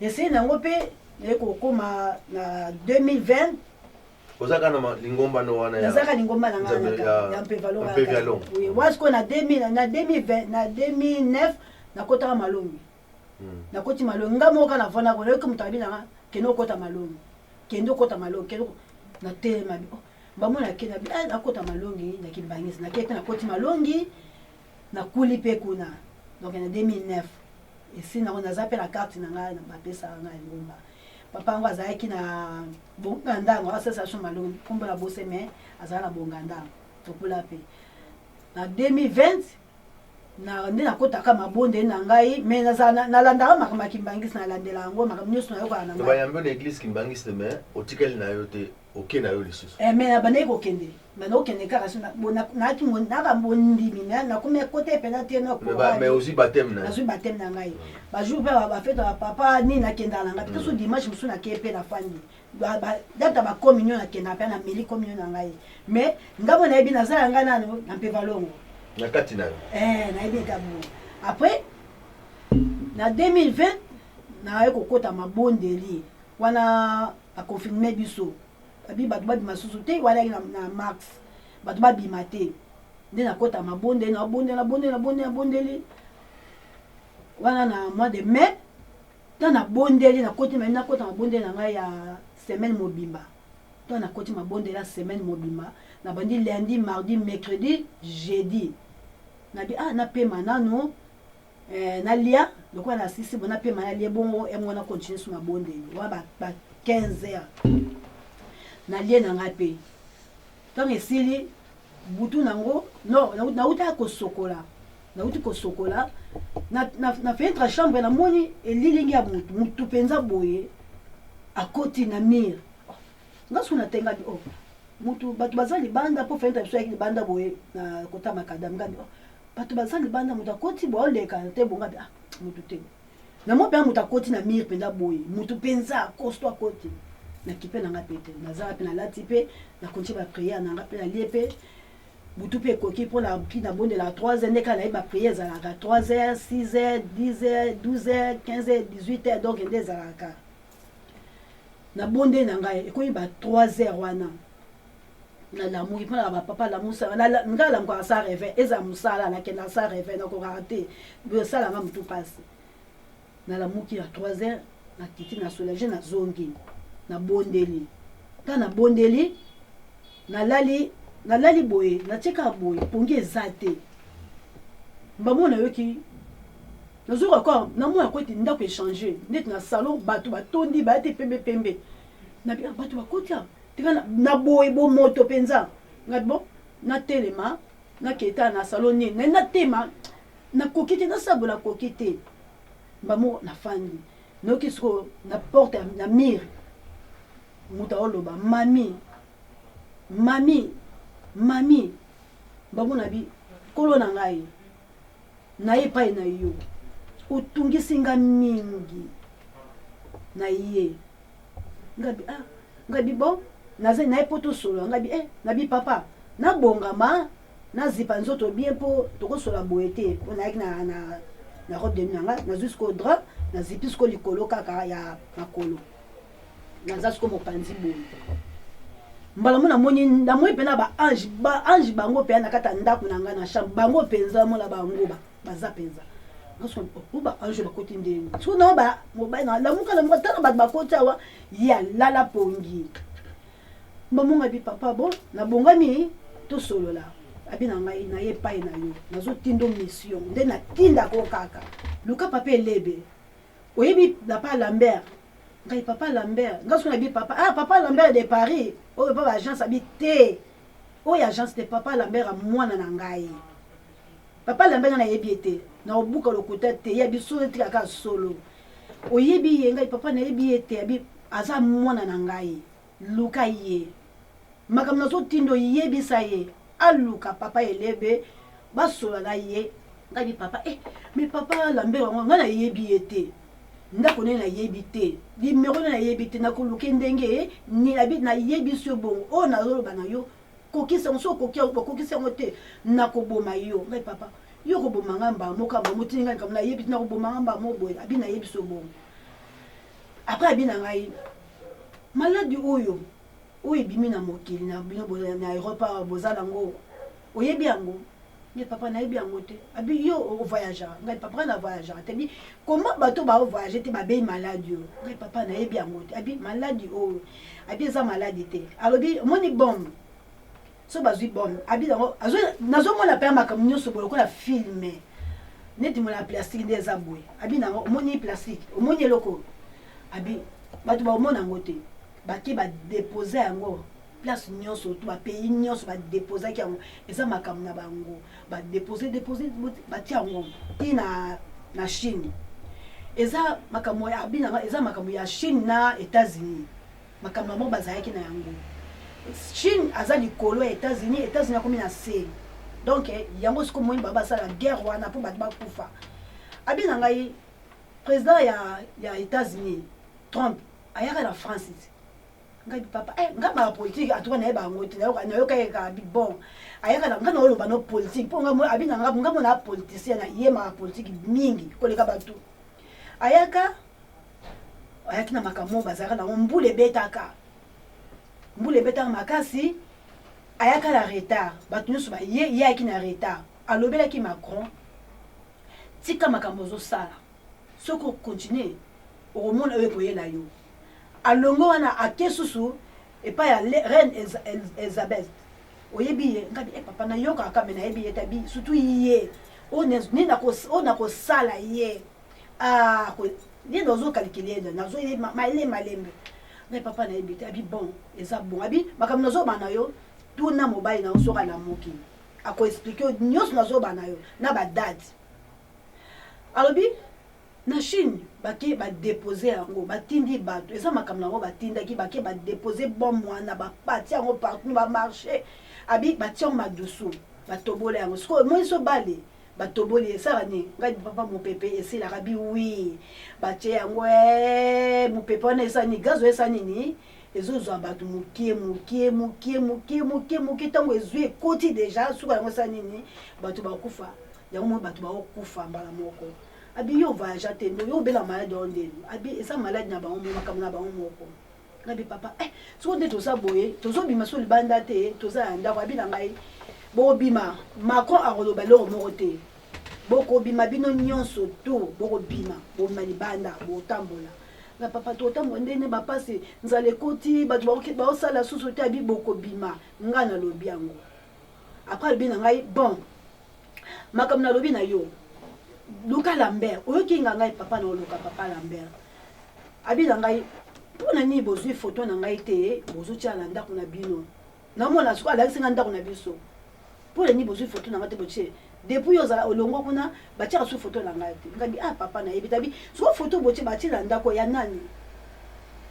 esili nango mpe, naye kokóma na 2020. Oza kaka na lingomba no wana? Nazalaka lingomba na ngai. Nzambe ya Mpevalo. Mpevalo. Wana sikoyo na 2000, na 2020, na 2009 nakotaka malongi. Nakoti malongi nga moko kaka, navandaka, nayoki moto abi nanga: "Kende okota malongi, kende okota malongi, kende." Natelema bi: "Oh, bamona." Akende abi: "Ah, nakota malongi." Nakimbangisi, nakei mpe nakoti malongi, nakuli mpe kuna. Donc na 2009 esi nango, naza mpe na carte na ngai bapesaka ngai ngomba. Papa yango azalaki na Bonga Ndango, asalisa so malongi, nkombo na bose, mais azala na Bonga Ndango. Tokula mpe na 2020 na nde nakotaka mabondeli na ngai, mais nazala nalandaka makambo ya Kimbangisi, nalandela yango, makambo nyonso nayokaka na to ngai. Bayambi yo na église kimbangisi, mais otikali na yo te, oke na yo lisusu? Eh, mais nabandaki kokende, banda kokende kaka so naka bondimi, mais nakomi kote mpena te na Mais ozwi baptême na yo? Nazwi baptême na ngai. Bajour mpe bafête ya papa nini, nakendaka na ngai peut so dimanche mosusu, nakei mpe nafandi data bacommunion, nakendaka mpe nameli communion na ngai. Mais ngambo nayebi naza ya ngai nano na Mpeva Longo. Na kati na yo. Eh, nayebi eka bongo. Après na 2020 naye kokota mabondeli wana, baconfirme biso, babi bato babima susu te. Wana yaki na mars, bato babima te. Nde nakota mabondeli, nabondeli, nabondeli, nabondeli, nabondeli wana na mois de mai. Ntango nabondeli, nakoti, nakota mabondeli na ngai ya semaine mobimba. Ntango nakoti mabondeli ya semaine mobimba, nabandi lundi, mardi, mercredi, jeudi. Nabi: "Ah, napema nano, nalia lokola nasisi bo, napema, nalia bongo yango, na continue so mabondeli wana ba 15 heures." Nalie na ngai mpe. Ntango esili butu nango, no nautaka kosokola, nauti kosokola na fenêtre ya chambre, namoni elilingi ya mutu, mutu mpenza boye akoti na mire. Nga soki natengabi: "Oh, Mutu bato baza libanda mpo fenêtre biso yaki libanda boye na kota makadam. Ngabi, oh, bato baza libanda, moto akoti boye oleka te bonga. Ah, motu te, namoni mpenza moto akoti na mire mpenza boye, motu mpenza costaud akoti. Nakipe na nga mpe te, naza mpe nalati mpe nakontie baprière na nga mpe nalie mpe butu mpe ekoki mpo na nabondelaka 3 heures. Nde kaka nayebi baprière ezalaka 3 heures, 6 heures, 10 heures, 12 heures, 15 heures, 18 heures. Donc nde ezalaka nabondeli na ngai, ekomi ba 3 heures wana nalamuki mpona bapapa lamusa ngai. Alamukaka sans réveil, ezala mosala nakendaka sans réveil, nakokaka te, esalanga motu mpasi. Nalamuki na 3 heures, nakiti na soulage, nazongi, nabondeli. Ntango nabondeli, nalali, nalali boye, natie kaka boye, pongi eza te. Mbamo nayoki, nazoyoka kaka, namona ko ete ndako echange, neti na salon bato batondi, baya te pembe pembe. Nabi bato bakoti awa tika na boye bomoto mpenza. Ngabi bon, natelema, naketa na salon nini, naye natema, nakoki te, nasala nakoki te. Mbamo nafandi, nayoki sikoyo na porte na mire moto aoloba: "Mami, mami, mami." Mbamo nabi: "Nkolo na ngai, naye epai na yo, otungisi nga mingi na ye." Ngabi: "Ah." Ngabi: "Bon, naza naye mpo tosolola." Ngabi: "Eh." Nabi: "Papa, nabongama, nazipa nzoto bien mpo tokosola boye te." Mpo nayaki na robe de nuit na nga, nazwi sikoyo drap, nazipi sikoyo likolo kaka ya makolo, naza sikoyo mopanzi boye. Mbala mo namoni, namoni mpena baange, baange bango mpenza na kati ya ndako na ngai, na chambre, bango mpenza mona bango baza mpenza o baange bakoti ndenge siko nao. Mobali na lamuka, lamuka, tala bato bakoti awa. Ye alala pongi. Mbamonga bi: "Papa, bon, nabongami, tosolola." Abi na ngai: "Na ye epai na yo, nazotinda mission nde natindako kaka luka papa Elebe. Oyebi papa Lambert?" Ngai: "Papa Lambert?" Ngai soki nabi papa, ah, papa Lambert de Paris oyo mpa baagence? Abi: "Te, oyo agence te, papa Lambert ya mwana na ngai." Papa Lambert, ngai nayebi ye te, nakobuka lokuta te. Ye biso etikaka solo. "Oyebi ye?" Ngai: "Papa, nayebi ye te." Abi: "Aza mwana na ngai, luka ye. Makambo nazotinda, oyebisa ye aluka papa Elebe, basola na ye." Ngai bi: "Papa, eh, mais papa Lambert yango ngai nayebi ye te, ndako nde nayebi te, numéro nde nayebi te, nakoluki ndenge nini?" Abi: "Nayebisi yo bongo, oyo nazoloba na yo, kokisa yango. So okoki, okokisi yango te, nakoboma yo." Ngai: "Papa, yo koboma ngai mbala moko, amba motini ngai likambo nayebi te, nakoboma ngai mbala moko boye." Abi: "Nayebisi yo bongo." Après abi na ngai: "Maladi oyo oyo ebimi na mokili na bino na Europe awa, boza nango, oyebi yango?" Nge: "Papa, nayebi yango te." Abi: "Yo ovoyageaka?" Ngai: "Papa, na voyageaka te." Abi: "Koma bato baovoyage te babei maladi oyo?" Ngai: "Papa, nayebi yango te." Abi: "Maladi oyo," abi, "eza maladi te." Alobi: "Omoni bombe, so bazwi bombe," abi yango, nazomona mpe makambo nyonso boye lokola film, neti mona plastique nde eza boye. Abi nango: "Omoni plastique, omoni eloko?" Abi: "Bato baomona yango te, bake badepose yango place nyonso to bapays nyonso badepozaki yango, eza makambo na bango, badepose depose, batia yango ti na Chine. Eza makambo ya," abi nanga, "eza makambo ya Chine na États-Unis, makambo yango bazalaki na yango. Chine aza likolo ya États-Unis, États-Unis akomi na se. Donc yango sikoyo moni bao basala guerre wana mpo bato bakufa." Abi na ngai: "Président ya États-Unis Trump ayaka na France." Ngai: "Papa, eh, ngai maka politique atuka nayeba yango te, nayoka ye kaka." Abi: "Bon, ayaka na ngai, naoloba no politique mpo ngai." Abi na ngai: "Ngai mona politicien, nayemaka politique mingi koleka bato. Ayaka, ayaki na makambo bazalaka nango, mbula ebetaka, mbula ebetaka makasi, ayaka na retard, bato nyonso baye, ye ayaki na retard. Alobelaki Macron: 'Tika makambo ozosala, soki okontinue okomona oyo ekoyela yo.' Alongo wana, ake susu epai ya reine Elizabeth. Oyebi ye?" Ngabi: "E papa, nayokaka me nayebi ye te." Abi: "Surtout ye oyo nakosala ye, ah, ye nazokalikile ye, nazoye malembe malembe." Ngai: "Papa, nayebi te." Abi: "Bon, eza bon." Abi: "Makambo nazoba na yo, tuna mobali na yo, soki alamuki akoexpliquer yo nyonso nazoba na yo na badate." Alobi Na Chine bake ba depose yango batindi batu eza makambo na bango batindaki bake ba depose bombe wana ba batie yango partout ba marche abi batie yango madusu batobola yango sikoyo omoni so bale batoboli esala nini ngai papa mopepe esilaka bi wi batie yango ee mopepe wana esala nini gaz oyo esala nini ezozwa bato mokie mokie mokie mokie mokie mokie ntango ezwi ekoti deja suka yango esala nini bato bakufa yango moi bato bakokufa mbala moko Abi yo voyagea te ndo yo obela malade oyo ndeni abi eza malade na bango mo makambo na bango moko ngabi papa eh soko nde toza boye tozobima so libanda te toza na ndako abi na ngai bokobima Macron akoloba eloko moko te bokobima bino nyonso to bokobima bobima libanda botambola nga papa totambola ndene bapasi nzala ekoti bato baosala susu te abi bokobima nga nalobi yango après alobi na ngai bon makambo nalobi na yo luka lambert oyoki nga ngai papa na oluka papa lambert abi na ngai mpo na nini bozwi foto na ngai te bozotia na ndako na bino namona sikoyo alakisi ngai ndako na biso mpo na nini bozwi foto na ngai te botie depuis yo ozala olongwa kuna batiaka su foto na ngai te ngabi ah papa nayebi tabi sikoyo foto botie batie na ndako ya nani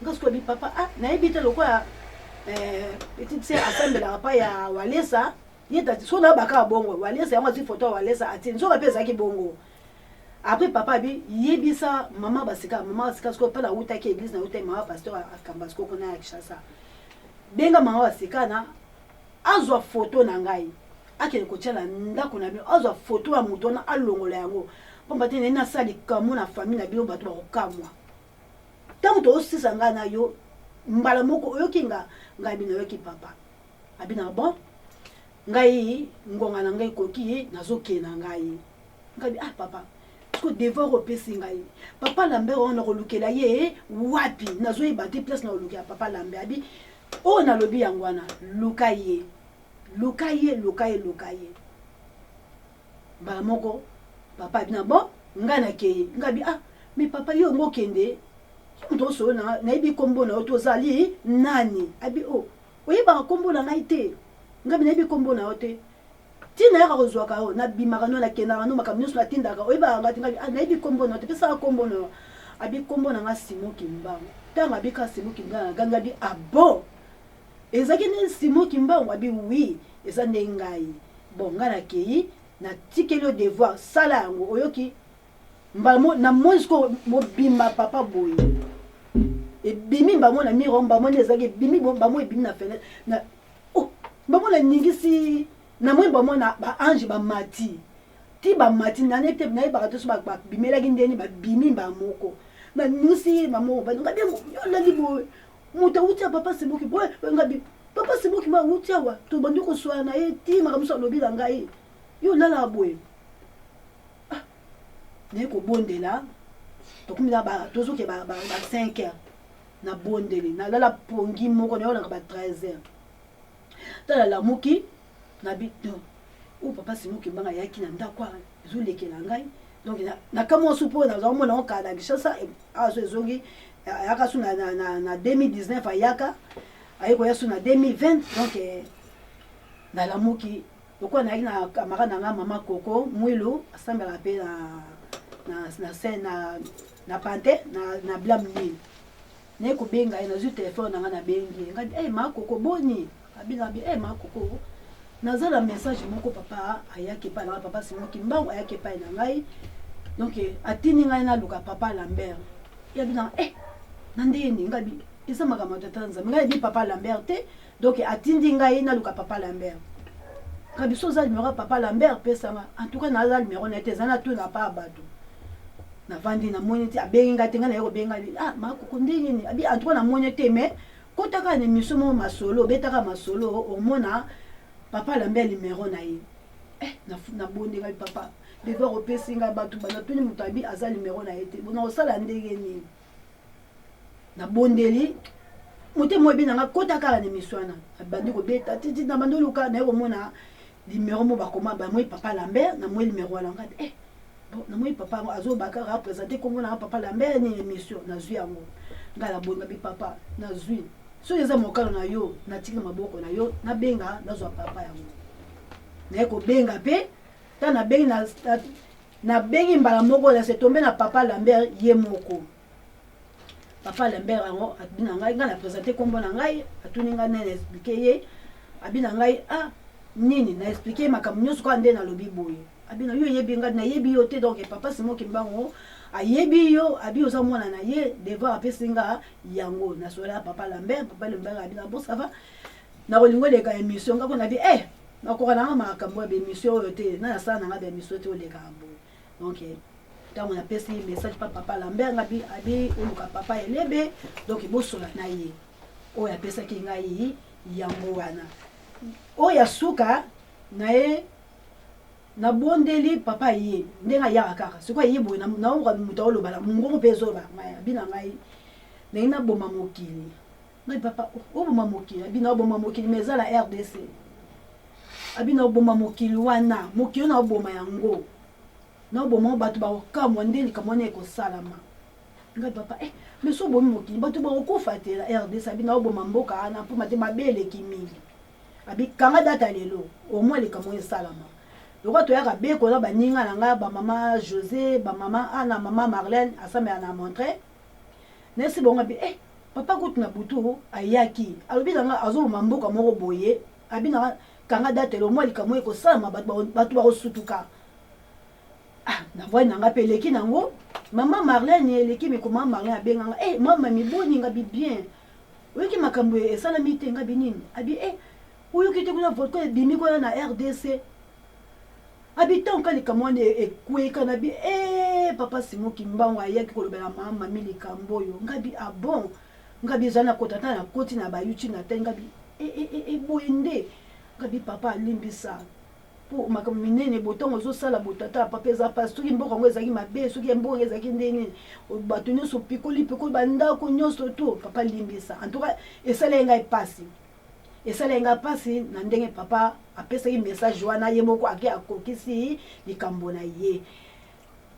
nga sikoyo bi papa ah nayebi te lokola eh, petite sœur asambelaka pa ya walesa ye tati soki na baka bongo walesa yango azwi foto ya walesa atie nzoka mpe ezalaki bongo après papa abi yebisa mama basika mama basika sikoyo mpe nawutaki eglise nawutaki mama pasteur akamba sikoyo kuna ya kinshasa benga mama basika na azwa foto na ngai akende kotia na ndako na bino azwa foto ya moto wana alongola yango mpamba te naye nasala likambo na famille na bino bato bakokamwa ntango tozosisa ngai na yo mbala moko oyoki nga ngai bino oyoki papa Abi na bon ngai ngonga na ngai ekoki nazokende na ngai ngai ah papa siko devoir opesi ngai papa Lambert wana nakolukela ye wapi nazoyeba te place nakolukela papa Lambert abi oyo nalobi yango wana luka ye luka ye luka ye luka ye mbala moko papa abi na bon ngai nakei ngai abi ah mais papa yo yango okende moto osolo nayebi nkombo na yo tozali nani abi o oh, Oyebaka kombo na ngai te? Ngabi nayebi kombo na yo te. Ti nayaka kozwaka yo, nabimaka no, nakendaka no, makambo nyonso natindaka, oyebaka ngai te? Ngabi ah, nayebi kombo na yo te, pesaka kombo na yo. Abi kombo na ngai Simon Kimbangu. Ntango abi kaka Simon Kimbangu, nagangi abi ah bon! Ezalaki nde Simon Kimbangu? Abi oui, eza nde ngai. Bon, ngai nakei, natikeli yo devoir, sala yango, oyoki? Mbala mo na moni sikoyo mobimba papa boye ebimi mbamo na miro mbamo nde ezalaki ebimi mbamo ebimi na fenetre na oh mbamo na ningisi na moi mbamo na ba ange bamati ti bamati nani te nayebaka te so babimelaki ndeni babimi mbala moko na ningisi ye mamo ngabi olali boye moto awuti ya papa seboki boye ngabi papa seboki ma awuti awa tobandi koswana na ye ti makambo mosusu alobi na ngai yo olalaka boye Ah, naye kobondela tokomi na ba tozoke ba, ba, ba 5 heures nabondeli nalala pongi moko nayolaka ba 13 heures tala lamuki nabi non oyo papa simo kimbanga ayaki na ndako awa ezolekela ngai donc nakamwa su mpo nazwa mona ngo kala na kinshasa awa so ezongi ayaka su na, na, na, na 2019 ayaka aye koya su na 2020 donc eh, nalamuki Lokola nayaki na camarade na nga mama Coco Mwilu asambelaka pe na na na scène na na pante na na blam nini naye kobenga ye nazwi telefone na nga nabengi ye ngabi hey, ma Coco boni abi na bi hey, ma Coco naza na message moko papa ayaki epai na ngai papa Simon Kimbangu ayaki epai na ngai donc atindi ngai naluka papa Lambert ye abi na eh na ndenge nini ngabi eza makambo ya tata Nzambe ngai nayebi papa Lambert te Donc atindi ngai naluka papa Lambert. Ka biso oza numero ya papa Lambert pesa nga. En tout cas naza numero na ye te eza na tuna pa bato. Navandi namoni te abengi ngai te ngai naye kobenga ye ah makoko ndenge nini abi en tout cas namoni te mais kota kaka na émission moko masolo obetaka masolo omona papa Lambert numero na ye. Eh nabondela papa devoir opesi ngai bato banatuni moto abi aza numero na ye te bona kosala ndenge nini nabondeli motema oyebi na nga kota kaka na emission wana abandi kobeta titi na bandi oluka naye komona numero mo bakoma bamoi papa lambert namoi numero wana nga eh bon namoi papa yango azoba kaka apresente kombo na nga papa lambert nini emission nazwi yango ngai nabonga bi papa nazwi soki eza mokano na yo natiki na maboko na yo nabenga nazwa papa yango naye kobenga mpe ntango nabengi na Nabengi mbala moko, na se tombe na papa Lambert ye moko. Papa Lambert yango abi na ngai, ngai na présente nkombo na ngai, atuni ngai nani, na expliquer ye. Abi na ngai, ah nini, na expliquer ye makambo nyonso kaka nde nalobi boye. Abi na yo, oyebi ngai, nayebi yo te. Donc papa Simon Kimbangu ayebi yo, abi oza mwana na ye. Devoir apesi nga yango, nasola papa Lambert. Papa Lambert abi na bon, ça va, nakolinga oleka émission. Nga ko nabi, eh, nakoka nanga makambo ya baémission oyo te, na nasala nanga baémission te, olekaka boye. Donc ntango napesi message pa papa Lambert, nga abi, abi oluka papa Elebe, donc bosola na ye. Oyo apesaki ngai yango wana. Oyo ya suka na ye, nabondeli papa ye ndenge ayaka kaka. Sikoyo aye boye, naoka moto aoloba na mongongo mpe ezoloba ngai. Abi na ngai, ndenge naboma mokili. Ngai, papa, oboma mokili? Abi, naoboma mokili, mais eza la RDC. Abi, naoboma mokili wana, mokili oyo naoboma yango, naoboma bato bakokamwa nde likambo wana ekosalama. Ngai, papa, eh, mais so obomi mokili, bato bakokufa te la RDC? Abi, naoboma mboka wana mpoma te mabe eleki mingi. Abi, kanga data lelo, au moins likambo oyo esalama. Lokola toyaka beko na baninga na ngai, bamama José, bamama Ana, mama Marlène asambela na montre nesi bongo. Abi, eh, papa kutu na butu ayaki, alobi na nga azoboma mboka moko boye. Abi na kanga date lelo, mwa likambo oyo ekosalama, bato bakosutuka. Ah, na voi na nga mpe eleki nango mama Marlène, eleki meko mama Marlène abenganga, eh, mama miboni nga bi bien, oyoki makambo esalami te? Nga bi nini? Abi, eh, oyoki te kuna volcan ebimi kuna na RDC? Abi ntango ka likambo wana ekweyika na bi, e papa Simon Kimbangu ayaki kolobela mama mami likambo oyo. Nga bi, ah bon? Nga bi ezali na kota ta na koti na ba YouTube na tali. Nga bi, eboye nde. Nga bi, papa alimbisa mpo makambo minene botango ozosala botata papa, eza mpasi. Soki mboka yango ezalaki mabe, soki mboka yango ezalaki nde nini, bato nyonso pikoli pikoli bandako nyonso to papa limbisa. En tout cas esalaki ngai mpasi, esalaki ngai mpasi na ndenge papa apesaki message wana, ye moko ake akokisi likambo na ye.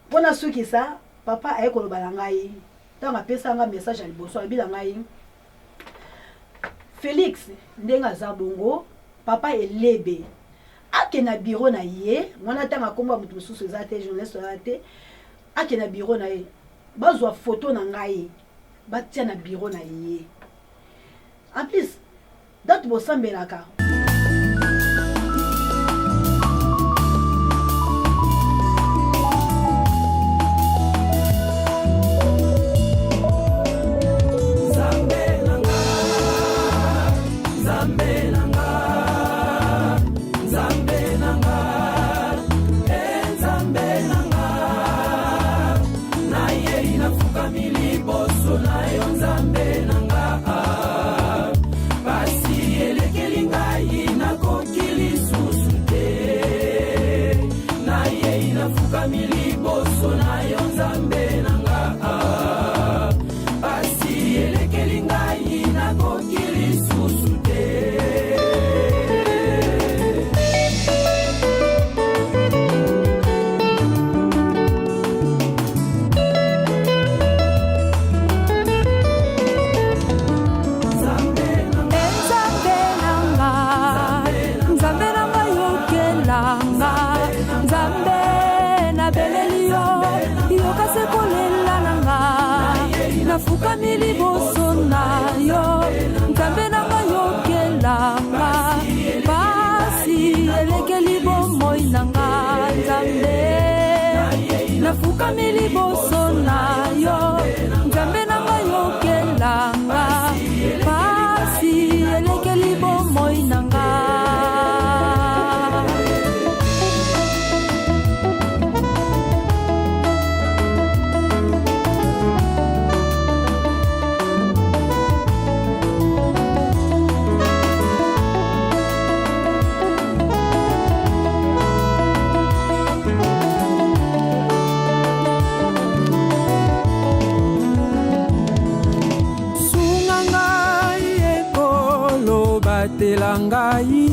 Mpo nasukisa, papa aye koloba na ngai ntango apesa nga message ya liboso, alobi na ngai, Félix ndenge aza bongo, papa Elebe ake na bureau na ye wana, ntango akomba moto mosusu eza te, journaliste eza te, ake na bureau na ye, bazwa photo na ngai batia na bureau na ye. En plus date bosambelaka. Nzambe na nga, Nzambe na nga, Nzambe na nga, e Nzambe na nga, nayei nafukami liboso na yo, Nzambe na nga. Pasi elekeli ngai, nakoki lisusu te. Nayei nafukami liboso na yo, Nzambe na nga. Pasi elekeli ngai, nakoki lisusu te. Nzambe na nga, Nzambe na nga, yokelanga. Nzambe, nabeleli yo, yoka se kolela na nga. Nafukami liboso na yo, Nzambe na nga, yokelanga. Pasi elekeli bomoi na nga. Nzambe, nafukami liboso na yo, Nzambe na nga, yokelanga. Pasi elekeli bomoi na nga. Sunga ngai, ekolo, batela ngai.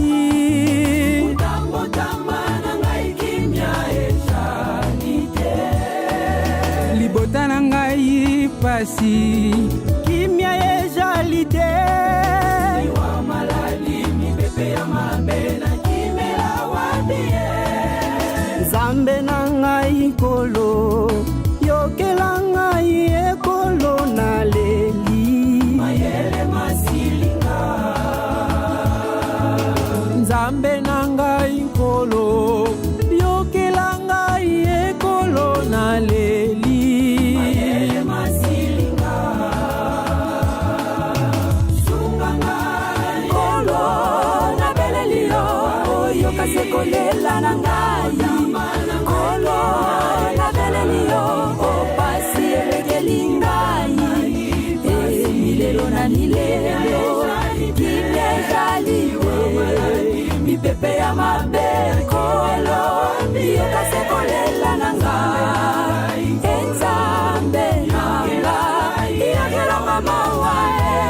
Tambotamba na ngai, kimia ezali te. Libota na ngai pasi, kimia ezali te. Liwa, malali, mipepe ya mabe, nakimela wapi ye? Nzambe na ngai Nkolo, yokela ngai ekolo naleli. Mayele masilinga. Nzambe na ngai Nkolo, yokela ngai ekolo naleli. Mayele masilinga. Sunga ngai. Nkolo, nabeleli yo, oyoka se kolela na ngai. Nkolo, nabeleli yo, opasi elekeli ngai. E milelo na milelo, kimia ezali te, mipepe ya mabe. Nkolo, yoka se kolela na ngai. E Nzambe na ngai, yokelanga mawa e,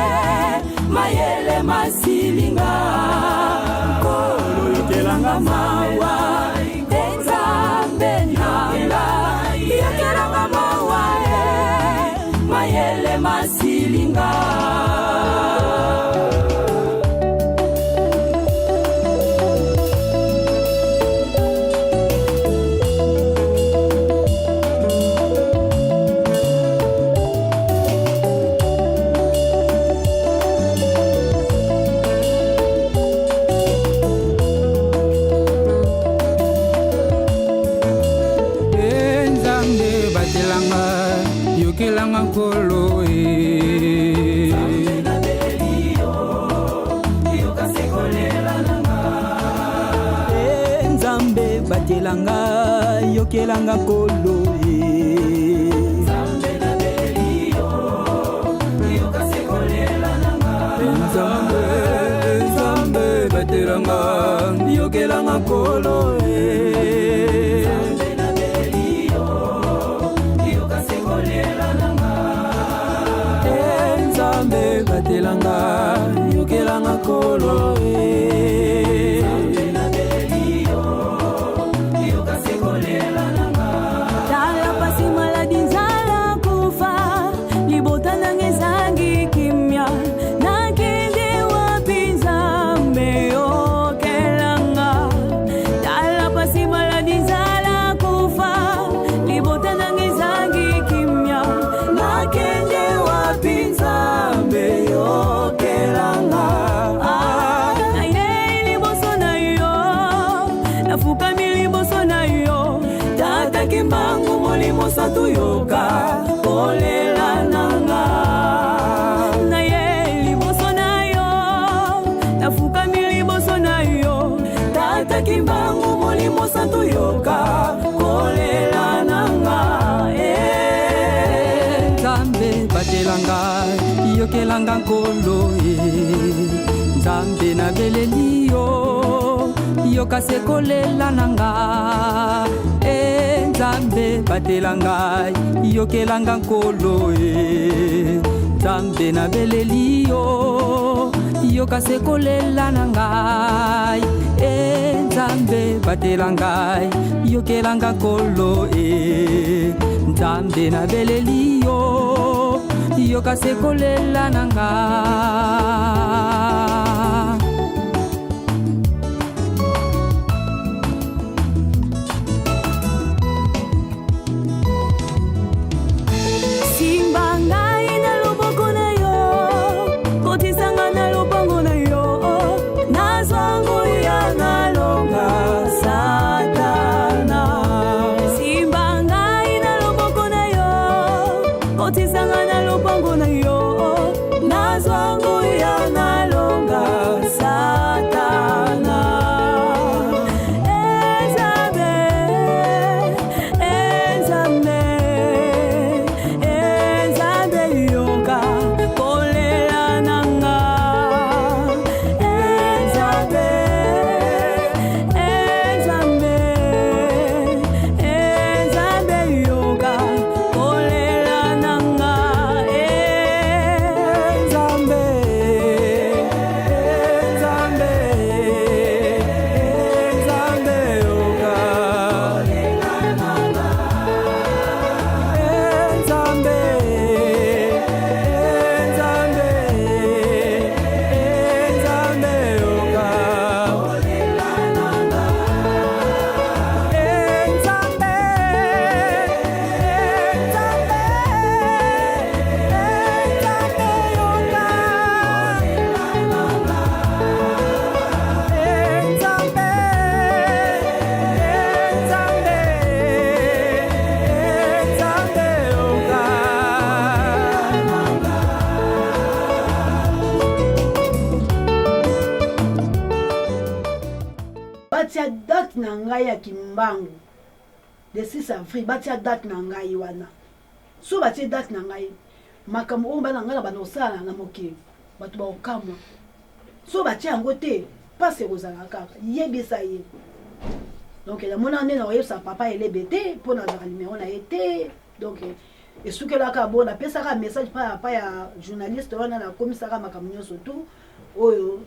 mayele masilinga. Nkolo, yokelanga mawa. E Nzambe na ngai, yokelanga mawa e, mayele masilinga. E Nzambe, batelanga, yokelanga Nkolo e. E Nzambe, batelanga, yokelanga Nkolo e. Nzambe, Nzambe, batelanga, yokelanga Nkolo e. E Nzambe, batelanga, yokelanga Nkolo e. Tala pasi, maladi, nzala, kufa, libota nanga ezangi kimia. Nakende wapi, Nzambe, okelanga? Tala pasi, maladi, nzala, kufa, libota nanga ezangi kimia. Nakende wapi, Nzambe, yokelanga? Ah, nayei liboso na yo, nafukami liboso na yo, Tata Kimbangu, Molimo Santu, yoka kolela nanga. Naye liboso na yo, nafukami liboso na yo. Tata Kimbangu, Molimo Santu, yoka kolela nanga eh. Nzambe, batelanga, yokelanga Nkolo e. Nzambe, nabeleli yo, yoka se kolela na nga. E Nzambe, batela ngai, yokelanga Nkolo e. Nzambe, nabeleli yo, yoka se kolela na ngai. E Nzambe, batela ngai, yokelanga Nkolo e. Nzambe, nabeleli yo, yoka se kolela na nga. Simba ngai na loboko na yo, kotisanga na lopango na yo, nazwa nguya, nalonga Satana. Simba ngai na loboko na yo, kotisanga na lopango na yo, nazwa nguya, nalonga. ngai ya Kimbangu le 6 avril, batia date na ngai wana. So batie date na ngai, makambo oyo bana ngai na banda kosala na mokili, bato bakokamwa. So batie yango te, mpasi ekozala kaka. Yebisa ye. Donc namona nde nakoyebisa papa Elebe te, mpo nazalaka numero na ye te. Donc esukelaka bo, napesaka message pa pa ya journaliste wana, nakomisaka makambo nyonso tu oyo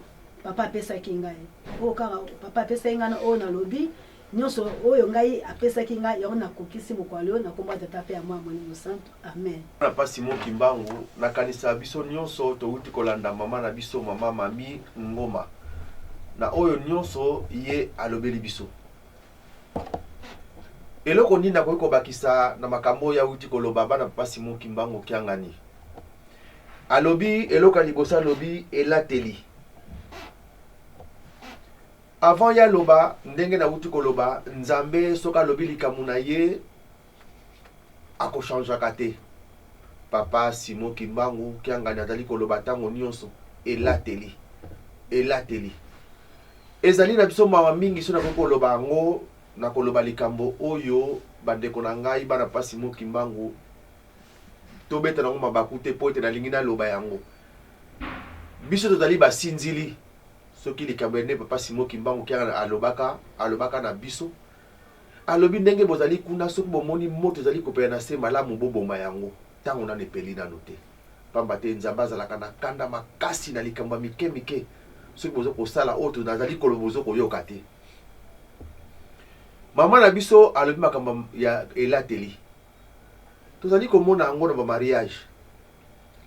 papa apesaki ngai, oyo kaka papa apesaki ngai na oyo nalobi nyonso oyo ngai apesaki ngai, yango nakokisi mokolo oyo na kombo ya Tata mpe ya Mwana Molimo Santu. Amen. Na pa Simon Kimbangu, nakanisa biso nyonso towuti kolanda mama na biso mama Mami Ngoma na oyo nyonso ye alobeli biso. Eloko nini nakoki kobakisa na makambo oyo awuti koloba bana papa Simon Kimbangu Kiangani? Alobi eloko ya liboso, alobi elateli. Avant ye aloba, ndenge nawuti koloba, Nzambe soki alobi likambo na ye akochangeaka te. Papa Simon Kimbangu Kiangani azali koloba ntango nyonso elateli, elateli. Ezali na biso mawa mingi soki nakoki koloba yango, nakoloba likambo oyo bandeko na ngai bana Papa Simon Kimbangu tobeta nango mabaku te mpo ete nalingi naloba yango. Biso tozali basinzili soki likambo ya nde Papa Simon Kimbangu Kiangani alobaka, alobaka na biso. Alobi ndenge bozali kuna soki bomoni moto ezali kopela na se malamu boboma yango tango nanu epeli nanu te. Pamba te Nzambe azalaka na kanda makasi na likambo ya mike mike soki bozo kosala oyo nazali koloba bozo koyoka te. Mama na biso alobi makambo ya elateli. Tozali komona yango na ba mariage.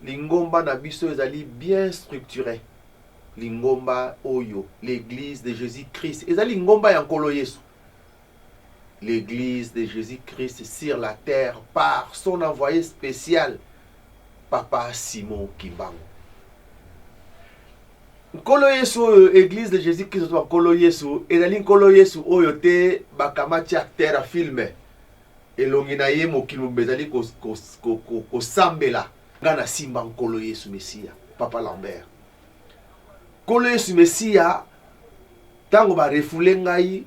Lingomba na biso ezali bien structure. Lingomba oyo, l'Eglise de Jesus-Christ, ezali lingomba ya Nkolo Yesu. L'Eglise de Jesus-Christ sur la terre par son envoyé spécial, Papa Simon Kimbangu. Nkolo Yesu oyo, Eglise de Jesus-Christ oyo Nkolo Yesu, ezali Nkolo Yesu oyo te bakamati acteur ya film. Elongi na ye mokili mobimba ezali kosambela. Nga nasimba Nkolo Yesu Mesiya, Papa Lambert. Nkolo Yesu Mesiya, tango ba refoule ngai,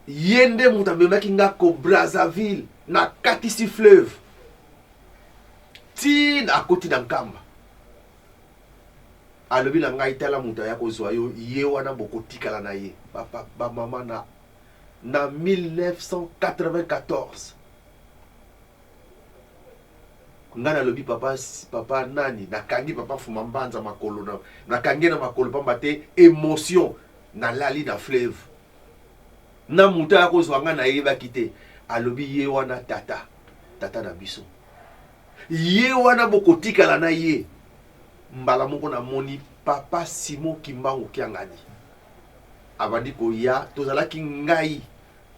ye nde moto amemaki nga ko Brazzaville, nakatisi fleuve ti akoti na Nkamba. Alobi na ngai, tala moto aya kozwa yo, ye wana bokotikala na ye. Ba, ba mama na na 1994 nga nalobi papa, papa nani, nakangi papa Fuma Mbanza makolo na, nakangi na makolo pamba te emotion, nalali na fleuve na moto aya kozwa nga nayebaki te. Alobi ye wana tata, tata na biso, ye wana bokotikala na ye. Mbala moko namoni papa Simon Kimbangu Kiangani abandi koya, tozalaki ngai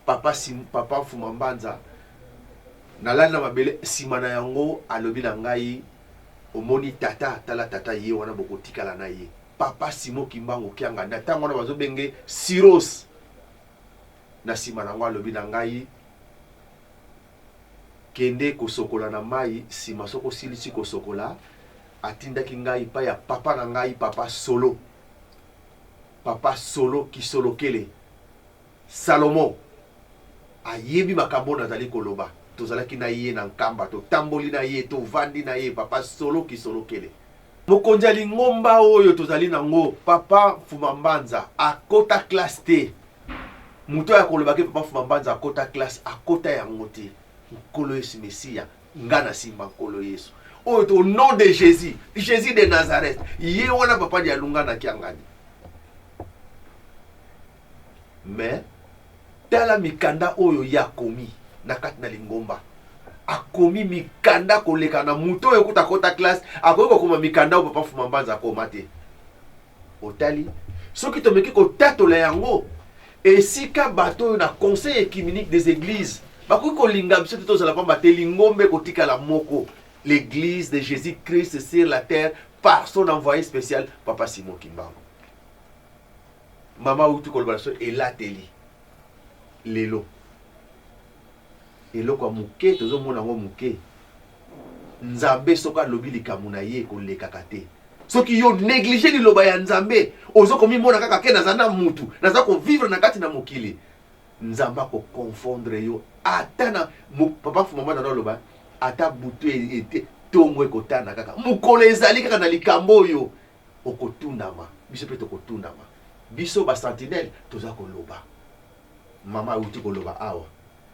papa Sim, papa Mfuma Mbanza, nalali na mabele. Nsima na yango alobi na ngai, omoni tata, tala tata ye wana bokotikala na ye. Papa Simon Kimbangu Kiangani na ntango wana bazobenge Siros. Na nsima na yango alobi na ngai, kende kosokola na mai, nsima soki osilisi kosokola, atindaki ngai epai ya papa na ngai, papa Solo, papa Solo Kisolokele Salomon, ayebi makambo oyo nazali koloba. Tozalaki na ye na Nkamba, totamboli na ye, tovandi na ye, papa Solo Kisolokele. Mokonzi ya lingomba oyo tozali nango, papa Mfuma Mbanza, akota classe te. Moto oyo akoloba ke papa Mfuma Mbanza akota classe, akota yango te. Nkolo Yesu Mesiya, nga nasimba Nkolo Yesu oyo au nom de Jésus, Jésus de Nazareth, ye wana papa Dialunga na Kiangani. Mais tala mikanda oyo ye akomi na kati na lingomba, akomi mikanda koleka na moto oyo kuta akota classe, akoki kokoma mikanda oyo papa Mfuma Mbanza akoma te. Otali soki tomeki kotatola yango esika bato oyo na Conseil œcuménique des églises bakoki kolinga biso te tozala pamba te lingomba ekotikala moko, l'église de Jésus-Christ sur la terre par son envoyé spécial papa Simon Kimbangu. Mama auti koloba na so elateli lelo eloko ya moke tozomona yango moke. Nzambe soki alobi likambo na ye ekolekaka te. Soki yo néglige liloba ya Nzambe, ozo komimona kaka ke naza na mutu, naza kovivre na kati na mokili. Nzambe ako confondre yo ata na papa Fumamba nano aloba ata butu ete tongo ekotana kaka mokolo ezali kaka na likambo oyo okotunama biso mpe tokotunama biso ba sentinelle toza koloba mama awuti koloba awa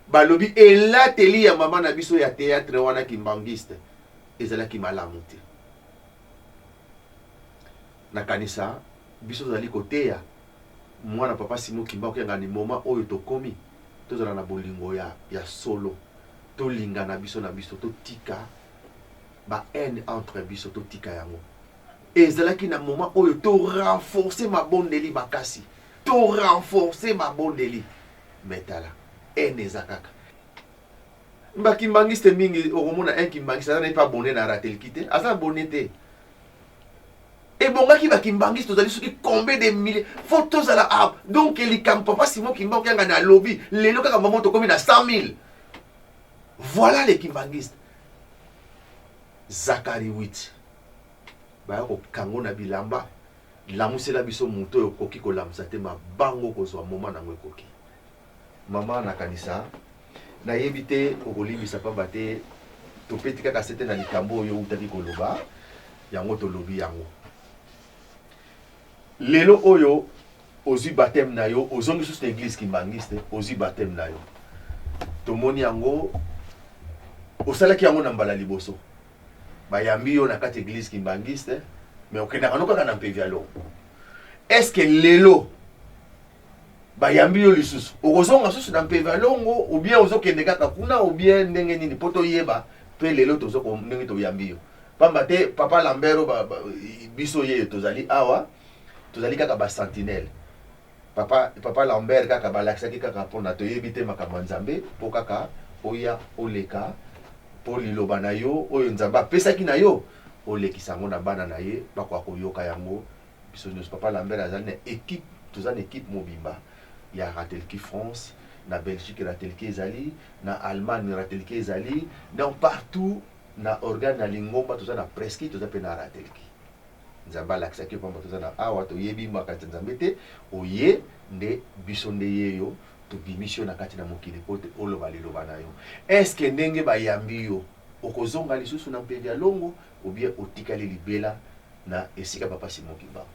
balobi elateli ya mama na biso ya théâtre wana kimbanguiste ezalaki malamu te nakanisa biso tozali koteya Mwana papa Simon Kimbangu Kiangani moment oyo tokomi tozala na bolingo ya ya solo tolingana biso na biso totika ba haine entre biso totika yango ezalaki na moment oyo to renforcer mabondeli makasi to renforcer mabondeli mais tala haine eza kaka ba kimbangiste mingi okomona un kimbangiste aza na ye mpe abonne na ratelki te aza abonne te Ebongaki ba kimbanguiste tozali soki combien de milliers faut tozala ah, donc likambo papa Simon Kimbangu Kiangani alobi lelo kaka mamo tokomi na 100 000 voilà les kimbanguistes Zacharie 8 baya kokango na bilamba lamusela biso moto oyo okoki kolamusa te mabango kozwa moma nango ekoki mama nakanisa nayebi te okolimbisa pamba te topeti kaka sete na likambo oyo outaki koloba yango tolobi yango lelo oyo ozwi baptême na yo ozongi susu na église kimbanguiste ozwi baptême na yo tomoni yango osalaki yango na mbala liboso bayambi yo na kati église kimbanguiste mais okendaka no kaka na mpevialo est ce que lelo bayambi yo lisusu okozonga susu na mpeva longo ou bien ozokende kaka kuna ou bien ndenge nini mpo toyeba mpe lelo tozo ndenge toyambi yo pamba te papa lambert ba, ba, biso ye tozali awa tozali kaka ba sentinelle papa, papa lambert kaka balakisaki kaka mpona toyebi te makambo ya nzambe mpo kaka oya oleka mpo liloba na yo oyo nzambe apesaki na yo olekisa yango na bana na ye bakoka koyoka yango Biso nionso papa Lambert azali na equipe toza na equipe mobimba ya Ratelki France na Belgique Ratelki ezali na Allemagne Ratelki ezali donc partout na organe ya lingomba toza na presque toza pe na Ratelki Nzambe alakisaki yo pamba toza na awa toyebi makanisi ya Nzambe te oye nde biso nde yeyo tobimisi yo na kati na mokili po te oloba liloba na yo est-ce que ndenge bayambi yo okozonga lisusu na Mpevia Longo ou bien otikali libela na esika papa Simon Kimbangu.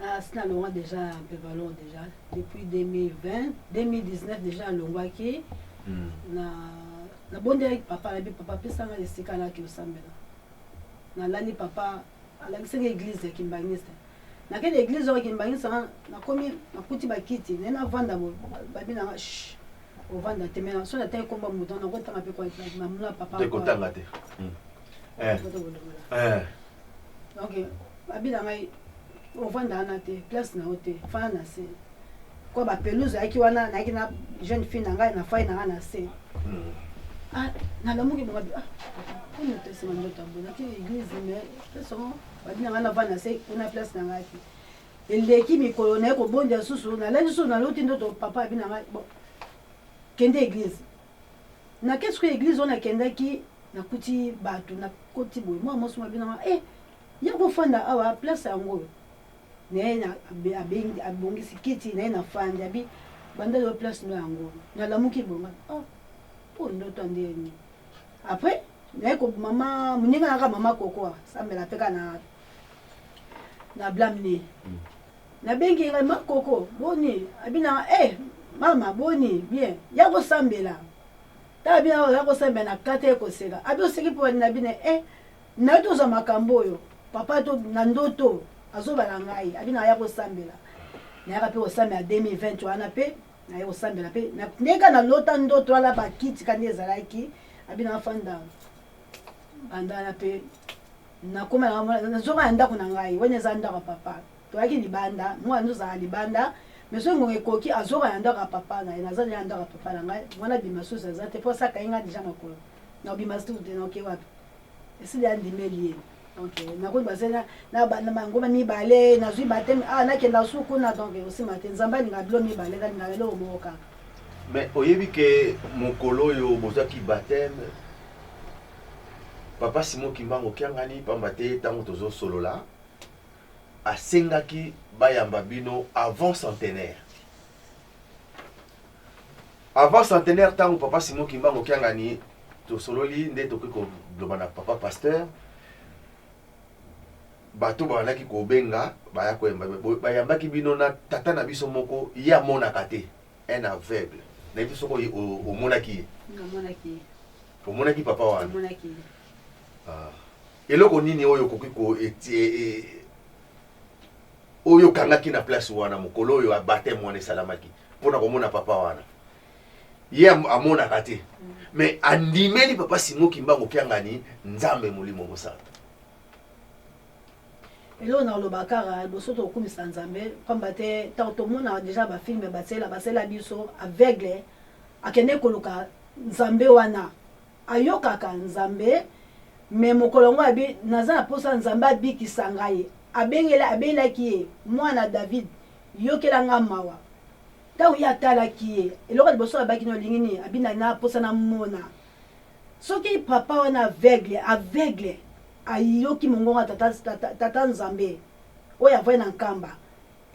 Ah, si nalongwa déjà Mpevalo déjà depuis 2020 2019 déjà alongwaki mm. na nabondelaki papa nabi papa apesanga esika naki osambela nalali papa alakisaki église ya kimbangiste nakende église oyo kimbangiste wana nakomi nakuti bakiti naye navanda babi nanga ovanda te me so natangi komba moto nakotanga mpe mamuna papa kotanga te hmm. eh. eh. Donc babi na ngai ovanda wana te place na yo te fanda na se kwa bapelouse ayaki wana nayaki na jeune fille na ngai na fai na ngai na se hmm. ah, nalamuki bonga ah, oyo tosema ndoto ya boye naki église mais place yango babi na ngai navanda na se kuna place na ngai te eleki mikolo naye kobondela susu nalali susu naloti ndoto papa abi na ngai bon kende église Nake sikoyo eglise wana nakendaki nakuti batu nakoti boye mwana mwasi moko abi nanga eh ya kofanda awa place yango oyo naye abengi abongisi kiti naye nafandi abi banda yo place no yango nalamuki bonga oh oyo ndoto ya ndenge nini après naye ko mama moninga naka mama koko asambela mpe kaka na na blamne mm. Nabengi ngai ma koko boni abi na eh mama boni bien ya kosambela tala bino ya kosambela na kata ye koseka abi oseki mpo na bino eh nayo tozwa makambo oyo papa to na ndoto azobala ngai abi na ya kosambela nayaka mpe kosambela 2020 wana mpe naye kosambela mpe ndenge nalota ndoto wana bakiti ka nde ezalaki abi na afanda banda wana mpe nakoma nazonga na ndako na ngai wana eza ndako ya papa toyaki libanda mwana nzozala libanda mais soki ngonga ekoki azoka na ndako ya papa na ye naza na ndako ya papa na ngai mwana abima susu aza te mpo asaka ye ngai deja makolo nakobima susu te naoke wapi esili andimeli ye donc nakoki base na bangoma mibale nazwi bateme ah nakenda su kuna donc osima te nzambe alingaka bilo mibale alingaka eloko moko kaka mais oyebi ke mokolo oyo bozwaki bateme papa Simon Kimbangu Kiangani pamba te tango tozo solola asengaki bayamba bino avant centenaire. Avant centenaire, ntango papa Simon Kimbangu Kiangani, tosololi nde tokoki koloba na papa pasteur, bato babandaki kobenga baya koyamba, bayambaki bino na tata na biso moko, ye amonaka te, un aveugle. Nayebi soki omonaki ye. Namonaki ye. Omonaki papa wana? Namonaki ye. Ah. Eloko nini oyo okoki ko oyo okangaki na place wana mokolo oyo baptême wana esalamaki mpona komona papa wana? Ye amonaka te, mais andimeli papa Simon Kimbangu Kiangani Nzambe Molimo Mosantu. Eloko na koloba kaka liboso, tokokumisa Nzambe, pamba te ntango tomonaka déjà bafilms basela basela biso, aveugle akende koluka Nzambe wana, ayokaka Nzambe, mais mokolo yango abi naza na mposa Nzambe abikisa ngai. Abengela, abelaki ye: "Mwana David, yokela nga mawa." Ntango ye atalaki ye, eloko liboso abaki no: "Olingi nini?" Abi: "Na mposa namona." Soki papa wana aveugle ayoki mongongo ya tata, tata, tata Nzambe oyo avai na Nkamba,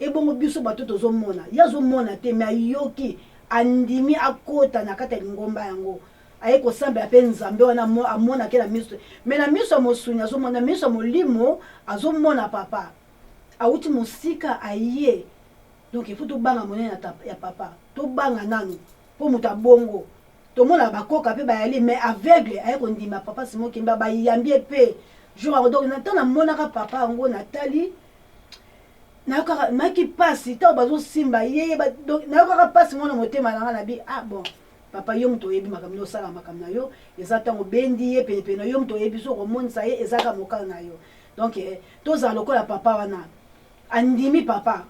ebongo biso bato tozomona? Ye azomona te, mais ayoki, andimi, akota na kati ya lingomba yango, aye kosambela mpe Nzambe wana amonake na miso, mais na miso ya mosuni azomona, na miso ya molimo azomona. Papa awuti mosika, aye. Donc il faut tobanga monene ya papa, tobanga nanu mpo moto abongo tomonaka bakoka mpe bayali, mais aveugle aye kondima papa Simon Kimba, bayambi ye mpe jour yango. Donc ntango namonaka papa yango, natali, nayokaka, nayaki mpasi ntango bazosimba ye. Donc nayokaka mpasi mwana motema na nga. Nabi: "Ah bon, papa, yo moto oyebi makambo, osala makambo na yo, eza ntango obendi ye penepene, yo moto oyebi so okomonisa ye, ezaka mokano na yo." Donc tozala lokola papa wana andimi papa.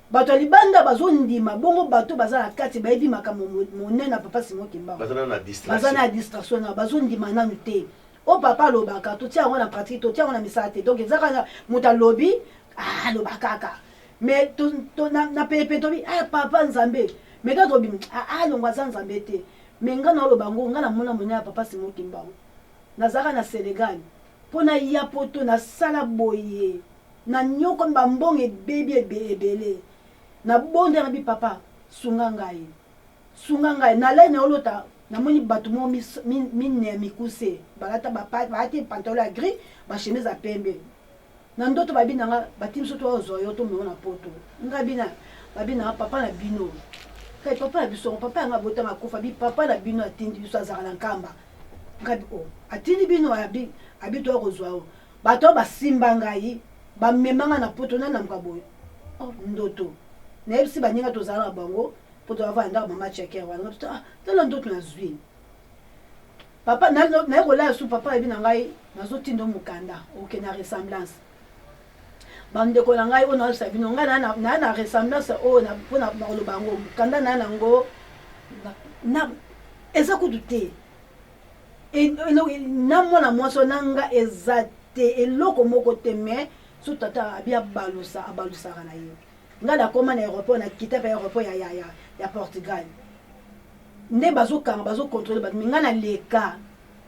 Bato ya libanda bazondima bongo, bato baza na kati bayebi makambo monene ya papa Simon Kimbangu. Baza na distraction. Baza na distraction na bazondima nanu te. Oyo papa alobaka, totia yango na pratique, totia yango na misala te. Donc eza kaka moto alobi, ah, aloba kaka, mais na penepene tobi: "Ah, papa Nzambe." Mais ntango tobi: "Ah, alongo aza Nzambe te." Mais nga na oloba yango, nga namona monene ya papa Simon Kimbangu. Nazalaka na Sénégal mpo naya Poto, nasala boye na nyoko, bambongo ebebi ebele. Nabondela bi: "Papa, sunga ngai, sunga ngai." Nalai na olota, namoni bato moko mine ya mikuse, balata, balati pantalon ya gris, bachemise ya pembe. Na ndoto babi na nga: "Bati biso to ozwa yo, tomema na Poto." Nga bina, babi na nga: "Papa na bino kai, papa na biso, papa yanga abotama akufa." Bi: "Papa na bino atindi biso, azalaka na Nkamba." Nga bi: "O atindi bino?" Abi: "Toya kozwa yo." Bato oyo basimba ngai, bamema nga na Poto. Nanamuka boye, oh, ndoto. Nayebisi baninga tozala na bango mpo tozava ndako, mama cheker wana: "Ah, tala ndoto nazwi, papa." Naye kolala su, papa ayebi na ngai: "Nazotinda mokanda, okende na ressemblance." Bandeko na ngai oyo nayebisa bino, ngai naya na ressemblance oyo mpona koloba yango, mokanda naya nango eza kutu te na mwana mwasi na nga, eza te eloko moko te. Mais so tata abi abalusa, abalusaka na ye. Ngai nakóma na aéroport, nakita mpe aéroport ya Portugal, nde bazokanga, bazocontrôler bato, mais ngai naleka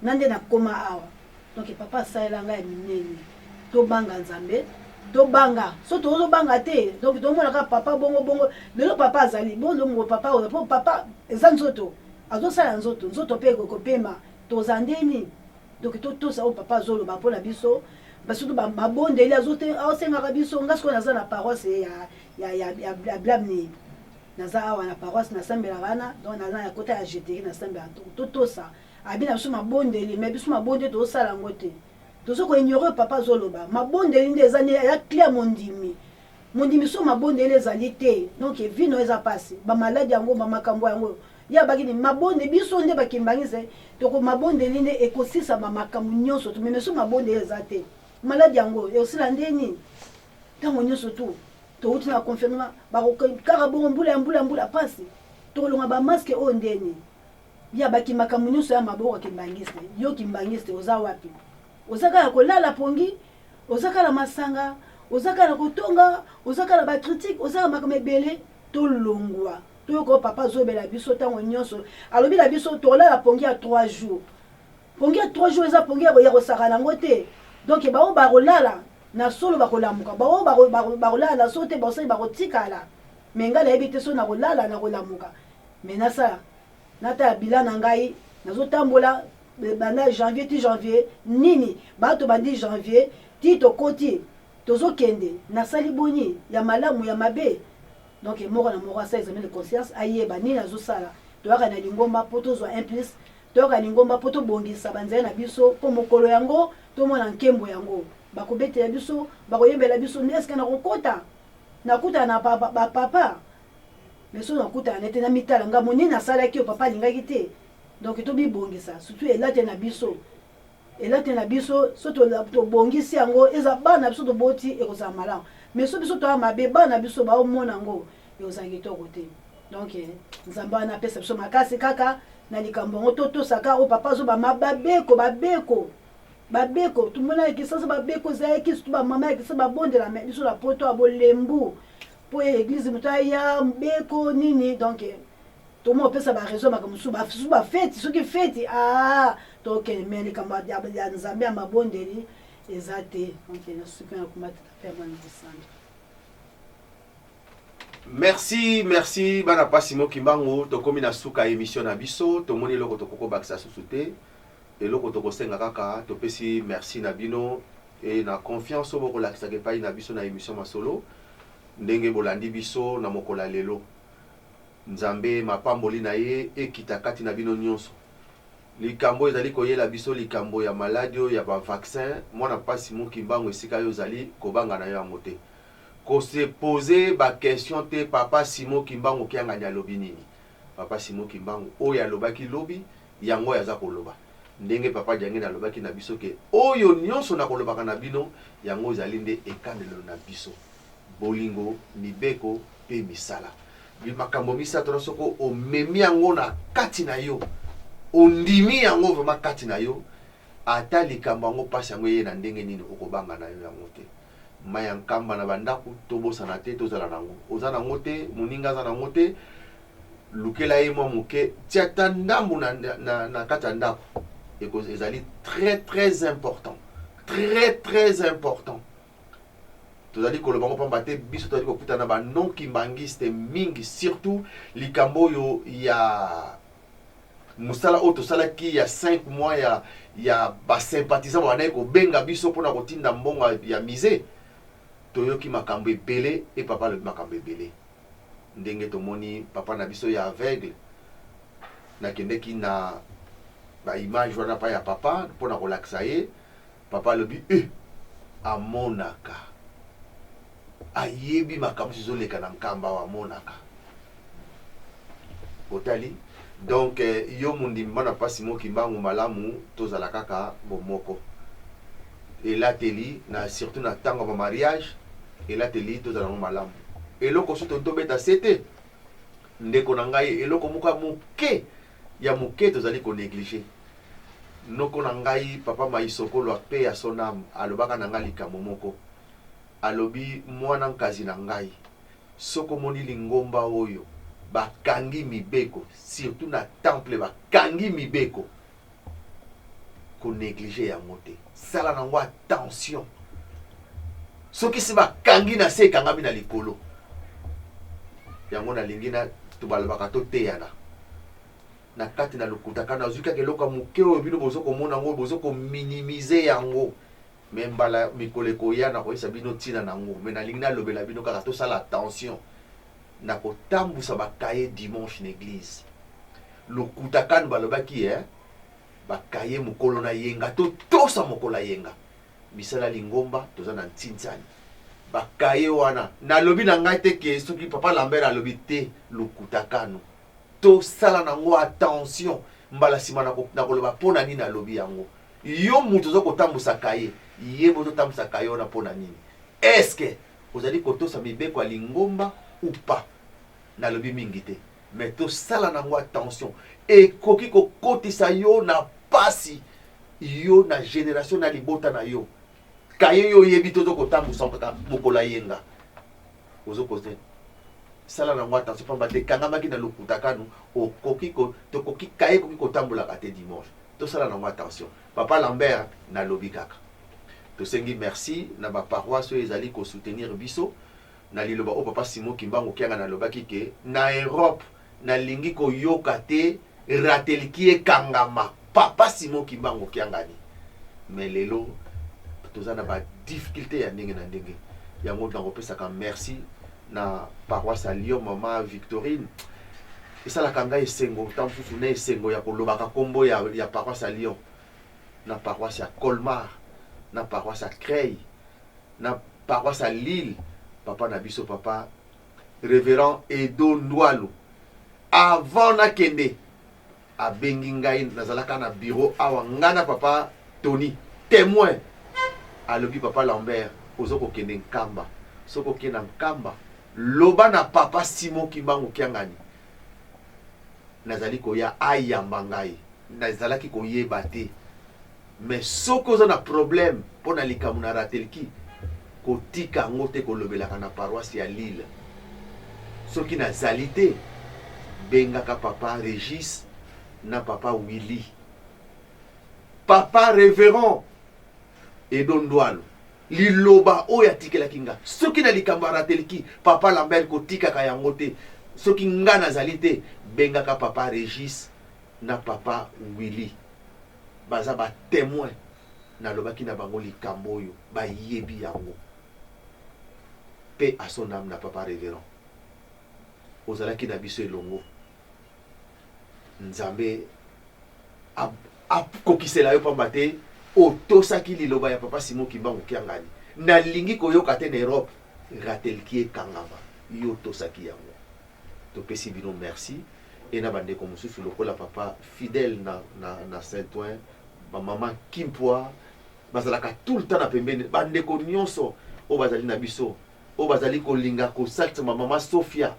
na nde nakóma awa. Donc papa asalela ngai ya minene. Tobanga Nzambe, tobanga. So tozobanga te, donc tomona kaka papa bongo bongo. Lelo papa azali bolongo, papa oyo po papa eza nzoto, azosala nzoto, nzoto mpe ekopema, toza ndeni. Donc totosa oyo papa azoloba mpona biso, surtout mabondeli azosengaka biso. Nga sikoyo naza na paroisse ya Blamni, naza awa na paroisse, nasambelaka wana. Donc naza na kota ya GTI, nasambelaka. Totosa abi na biso mabondeli, mais biso mabondeli tozosala yango te, tozo koignorer papa azoloba. Mabondeli nde eza eza clé. Mondimi, mondimi, so mabondeli ezali te, donc vino eza mpasi, bamaladi yango, bamakambo yango ye abaki ni mabondeli. Biso nde bakimbangise, toko mabondeli nde ekosisa bamakambo nyonso. Tomeme so mabondeli eza te, maladi yango ekosila nde nini? Ntango nyonso tu touti na confinement, kaka bongo, mbula ya mbula ya mbula, mpasi. Tokolonga bamasques oyo ndeni ya baki makambo nyonso ya maboko ya kimbangiste. Yo kimbangiste, oza wapi? Oza kaka kolala pongi, oza kaka na masanga, oza kaka na kotonga, oza kaka na bacritiques, oza kaka makambo ebele. Tolongwa, toyoka oyo papa azobela biso ntango nyonso. Alobi na biso tolala pongi ya 3 jours. Pongi ya 3 jours eza pongi ya kosaka nango te. Donc bango bakolala na solo, bakolamuka. Bango bakolala na solo te, basali bakotikala. Mais ngai nayebi te so nakolala, nakolamuka, mais nasala. Natala bilan na ngai, nazotambola banda janvier ti janvier nini, ba tobandi janvier ti tokoti tozokende, nasali boni ya malamu ya mabe. Donc moko na moko asala examen de conscience, ayeba nini azosala. Toyaka na lingomba mpo tozwa un plus, toyaka na lingomba mpo tobongisa banzela na biso, mpo mokolo yango tomona nkembo yango bakobetela biso, bakoyembela biso. Eske nakokota nakutana na bapapa? Mais soki nakutana na te, namitala ngambo nini nasalaki oyo papa alingaki te. Donc tobibongisa, surtout elate na biso, elate na biso so tobongisi yango, eza bana biso toboti, ekozala malamu. Mais so biso toya mabe, bana biso baomona yango, ekozala kitoko te. Donc Nzambe wana apesa biso makasi kaka na likambo yango, totosaka oyo papa azobama, babeko babeko babeko. Tomona Kisasa babeko ezalaki, surtout bamama ya Kisasa babondela, me biso na Poto ya bolembu mpo ya église moto aya beko nini. Donc tomo opesa baraison makambo mosusu, basusu bafeti, soki feti a tokende, me likambo ya Nzambe ya mabondeli eza te. Donc nasuki na komatata mpe ya mwana mosantu. Merci, merci bana pasi Mokimbangu. Tokomi na suka ya émission na biso. Tomoni eloko tokoki kobakisa susu te. Eloko tokosenga kaka, topesi merci na bino e na confiance oyo bokolakisaka epai na biso na émission Masolo, ndenge bolandi biso na mokolo ya lelo. Nzambe mapamboli na ye ekita kati na bino nyonso. Likambo ezali koyela biso, likambo ya maladi oyo ya bavaccin, mwana mpasi Mokimbangu, esika yo ozali, kobanga na yo yango te, kose poser baquestion te. Papa Simo Kimbangu Kiangani alobi nini? Papa Simo Kimbangu oyo alobaki lobi, yango oyo aza koloba. Ndenge papa Diangene alobaki na biso ke oyo nyonso nakolobaka na bino, yango ezali nde ekanelo na biso: bolingo, mibeko mpe misala. Makambo misato na soko omemi yango na kati na yo, ondimi yango vraiment kati na yo, ata likambo yango, mpasi yango eye na ndenge nini, okobanga na yo yango te. Mai ya Nkamba na bandako, tobosana te, tozala nango. Oza nango te, moninga aza nango te, lukela ye mwa moke, tia ata ndambu na kati ya ndako. Ezali très très important, très très important. Tozali koloba ngo pamba te biso tozali kokutana na banon kimbangiste mingi, surtout likambo oyo ya mosala oyo tosalaki ya 5 mois ya basympathisant babandaki kobenga biso mpona kotinda mbongo ya musée. Toyoki makambo ebele e papa alobi makambo ebele. Ndenge tomoni papa na biso ya aveugle, nakendeki na baimage wana pa ya papa mpona kolakisa ye. Papa alobi e amonaka, ayebi makambo nyonso ezoleka na Nkamba awa, amonaka. Otali donc yo mondimi, bana mpasi Mokimbangu, malamu tozala kaka bomoko. Elateli na surtout na ntango ya bamariage, elateli tozala yango malamu. Eloko so tobeta se te, ndeko na ngai, eloko moko ya moke ya moke tozali konéglige. Noko na ngai papa Maisokolo, ape ya son âme, alobaka na ngai likambo moko. Alobi: "Mwana nkazi na ngai, soki omoni lingomba oyo bakangi mibeko, surtout na temple bakangi mibeko, konéglige yango te, sala nango attention. Soki si bakangi na se, ekangami na likolo." Yango nalingi na to balobaka, toteyana na kati na lokuta kaka. Nazwi kaka eloko ya moke oyo bino bozo komona yango, bozo kominimize yango, me mbala mikolo ekoya nakoyebisa bino ntina nango. Me nalingi nalobela bino kaka, tosala attention na kotambusa bakaye dimanche na église. Lokuta kanu balobaki eh, bakaye mokolo na yenga, totosa mokolo ya yenga, misala lingomba toza na ntinzani. Bakaye wana, nalobi na ngai te ke soki papa Lambert alobi te, lokuta kanu, tosala nango attention. Mbala nsima nakoloba mpo na nini alobi yango. Yo moto oza kotambusa kaye, ye bozotambusa kaye wana mpo na nini? Est-ce ozali kotosa mibeko ya lingomba ou pas? Nalobi mingi te, mais tosala nango attention. Ekoki kokotisa yo na pasi, yo na génération na libota na yo. Kaye yo oyebi te, oza kotambusa kaka mokolo ayenga, ozokote sala nango attention, pamba te ekangamaki na lokuta kanu. Okoki tokoki kaye ekoki kotambolaka te dimanche. Tosala nango attention. Papa Lambert, nalobi kaka tosengi merci na baparoisse oyo ezali kosoutenir biso na liloba oyo papa Simon Kimbangu Kianga. Nalobaki ke na Europe nalingi koyoka te. Ratelki ekangama, Papa Simon Kimbangu Kiangani. Mais lelo toza na ba difficultés ya ndenge na ndenge. Yango nakopesaka merci na paroisse ya Lyon, mama Victorine. Esalaka ngai esengo ntango mosusu na esengo ya kolobaka nkombo ya paroisse ya Lyon, na paroisse ya Colmar, na paroisse ya Creil, na paroisse ya Lille. Papa na biso, papa Reverend Edo Ndwalu, avant nakende abengi ngai, nazalaka na bureau awa, ngai na papa Tony témoin. Alobi: "Papa Lambert, ozo kokende Nkamba, soki okende na Nkamba, loba na papa Simon Kimbangu Kiangani nazali koya ayamba ngai. Nazalaki koyeba te, mais soki oza na problème mpo na likambo na Ratelki, kotika yango te, kolobelaka na paroisse ya Lille. Soki nazali te, bengaka papa Régis na papa Willy." Papa Révérend Edo Ndwalo, liloba oyo atikelaki nga: soki na likambo ya Ratelki, papa Lambert, kotikaka yango te. Soki nga nazali te, bengaka papa Régis na papa Willy, baza batémoin. Nalobaki na bango likambo oyo, bayebi yango. Mpe à son âme na papa révérend, ozalaki na biso elongo. Nzambe akokisela yo, pamba te otosaki liloba ya papa Simon Kimbangu Kiangani: nalingi koyoka te na Europe Ratelki ekangama. Yo otosaki yango, topesi bino merci. E na bandeko mosusu lokola papa Fidèle na Saint Ouen, bamama Kimpwa bazalaka tout le temps na pembeni, bandeko nyonso oyo bazali na biso, oyo bazali kolinga kosalisa, bamama Sofia,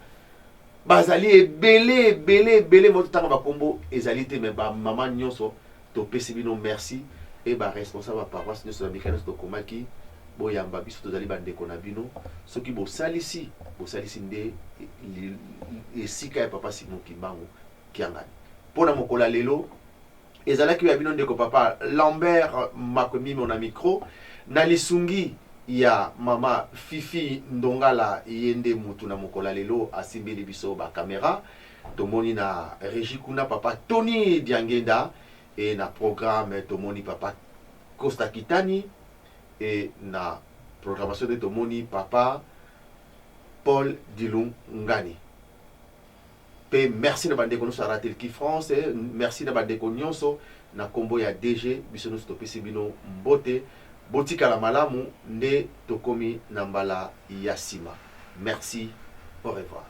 bazali ebele ebele ebele, moto tanga bakombo ezali te. Me bamama nyonso, topesi bino merci. E baresponsable ya paroisse nyonso na mika nyonso tokomaki, boyamba biso, tozali bandeko na bino. Soki bosalisi, bosalisi nde esika ya papa Simon Kimbangu Kiangani. Mpo na mokolo ya lelo, ezalaki ya bino ndeko papa Lambert Makwemimo na micro, na lisungi ya mama Fifi Ndongala. Ye nde mutu na mokolo ya lelo asimbeli biso bakamera. Tomoni na régie kuna papa Tony Diangenda, e na programme tomoni papa Costa Kitani, e na programmation nde tomoni papa Paul Dilungani. Mpe merci na bandeko nyonso ya Ratelki France, merci na bandeko nyonso na nkombo ya DG. Biso nyonso topesi bino mbote, botikala malamu nde tokomi na mbala ya nsima. Merci, au revoir.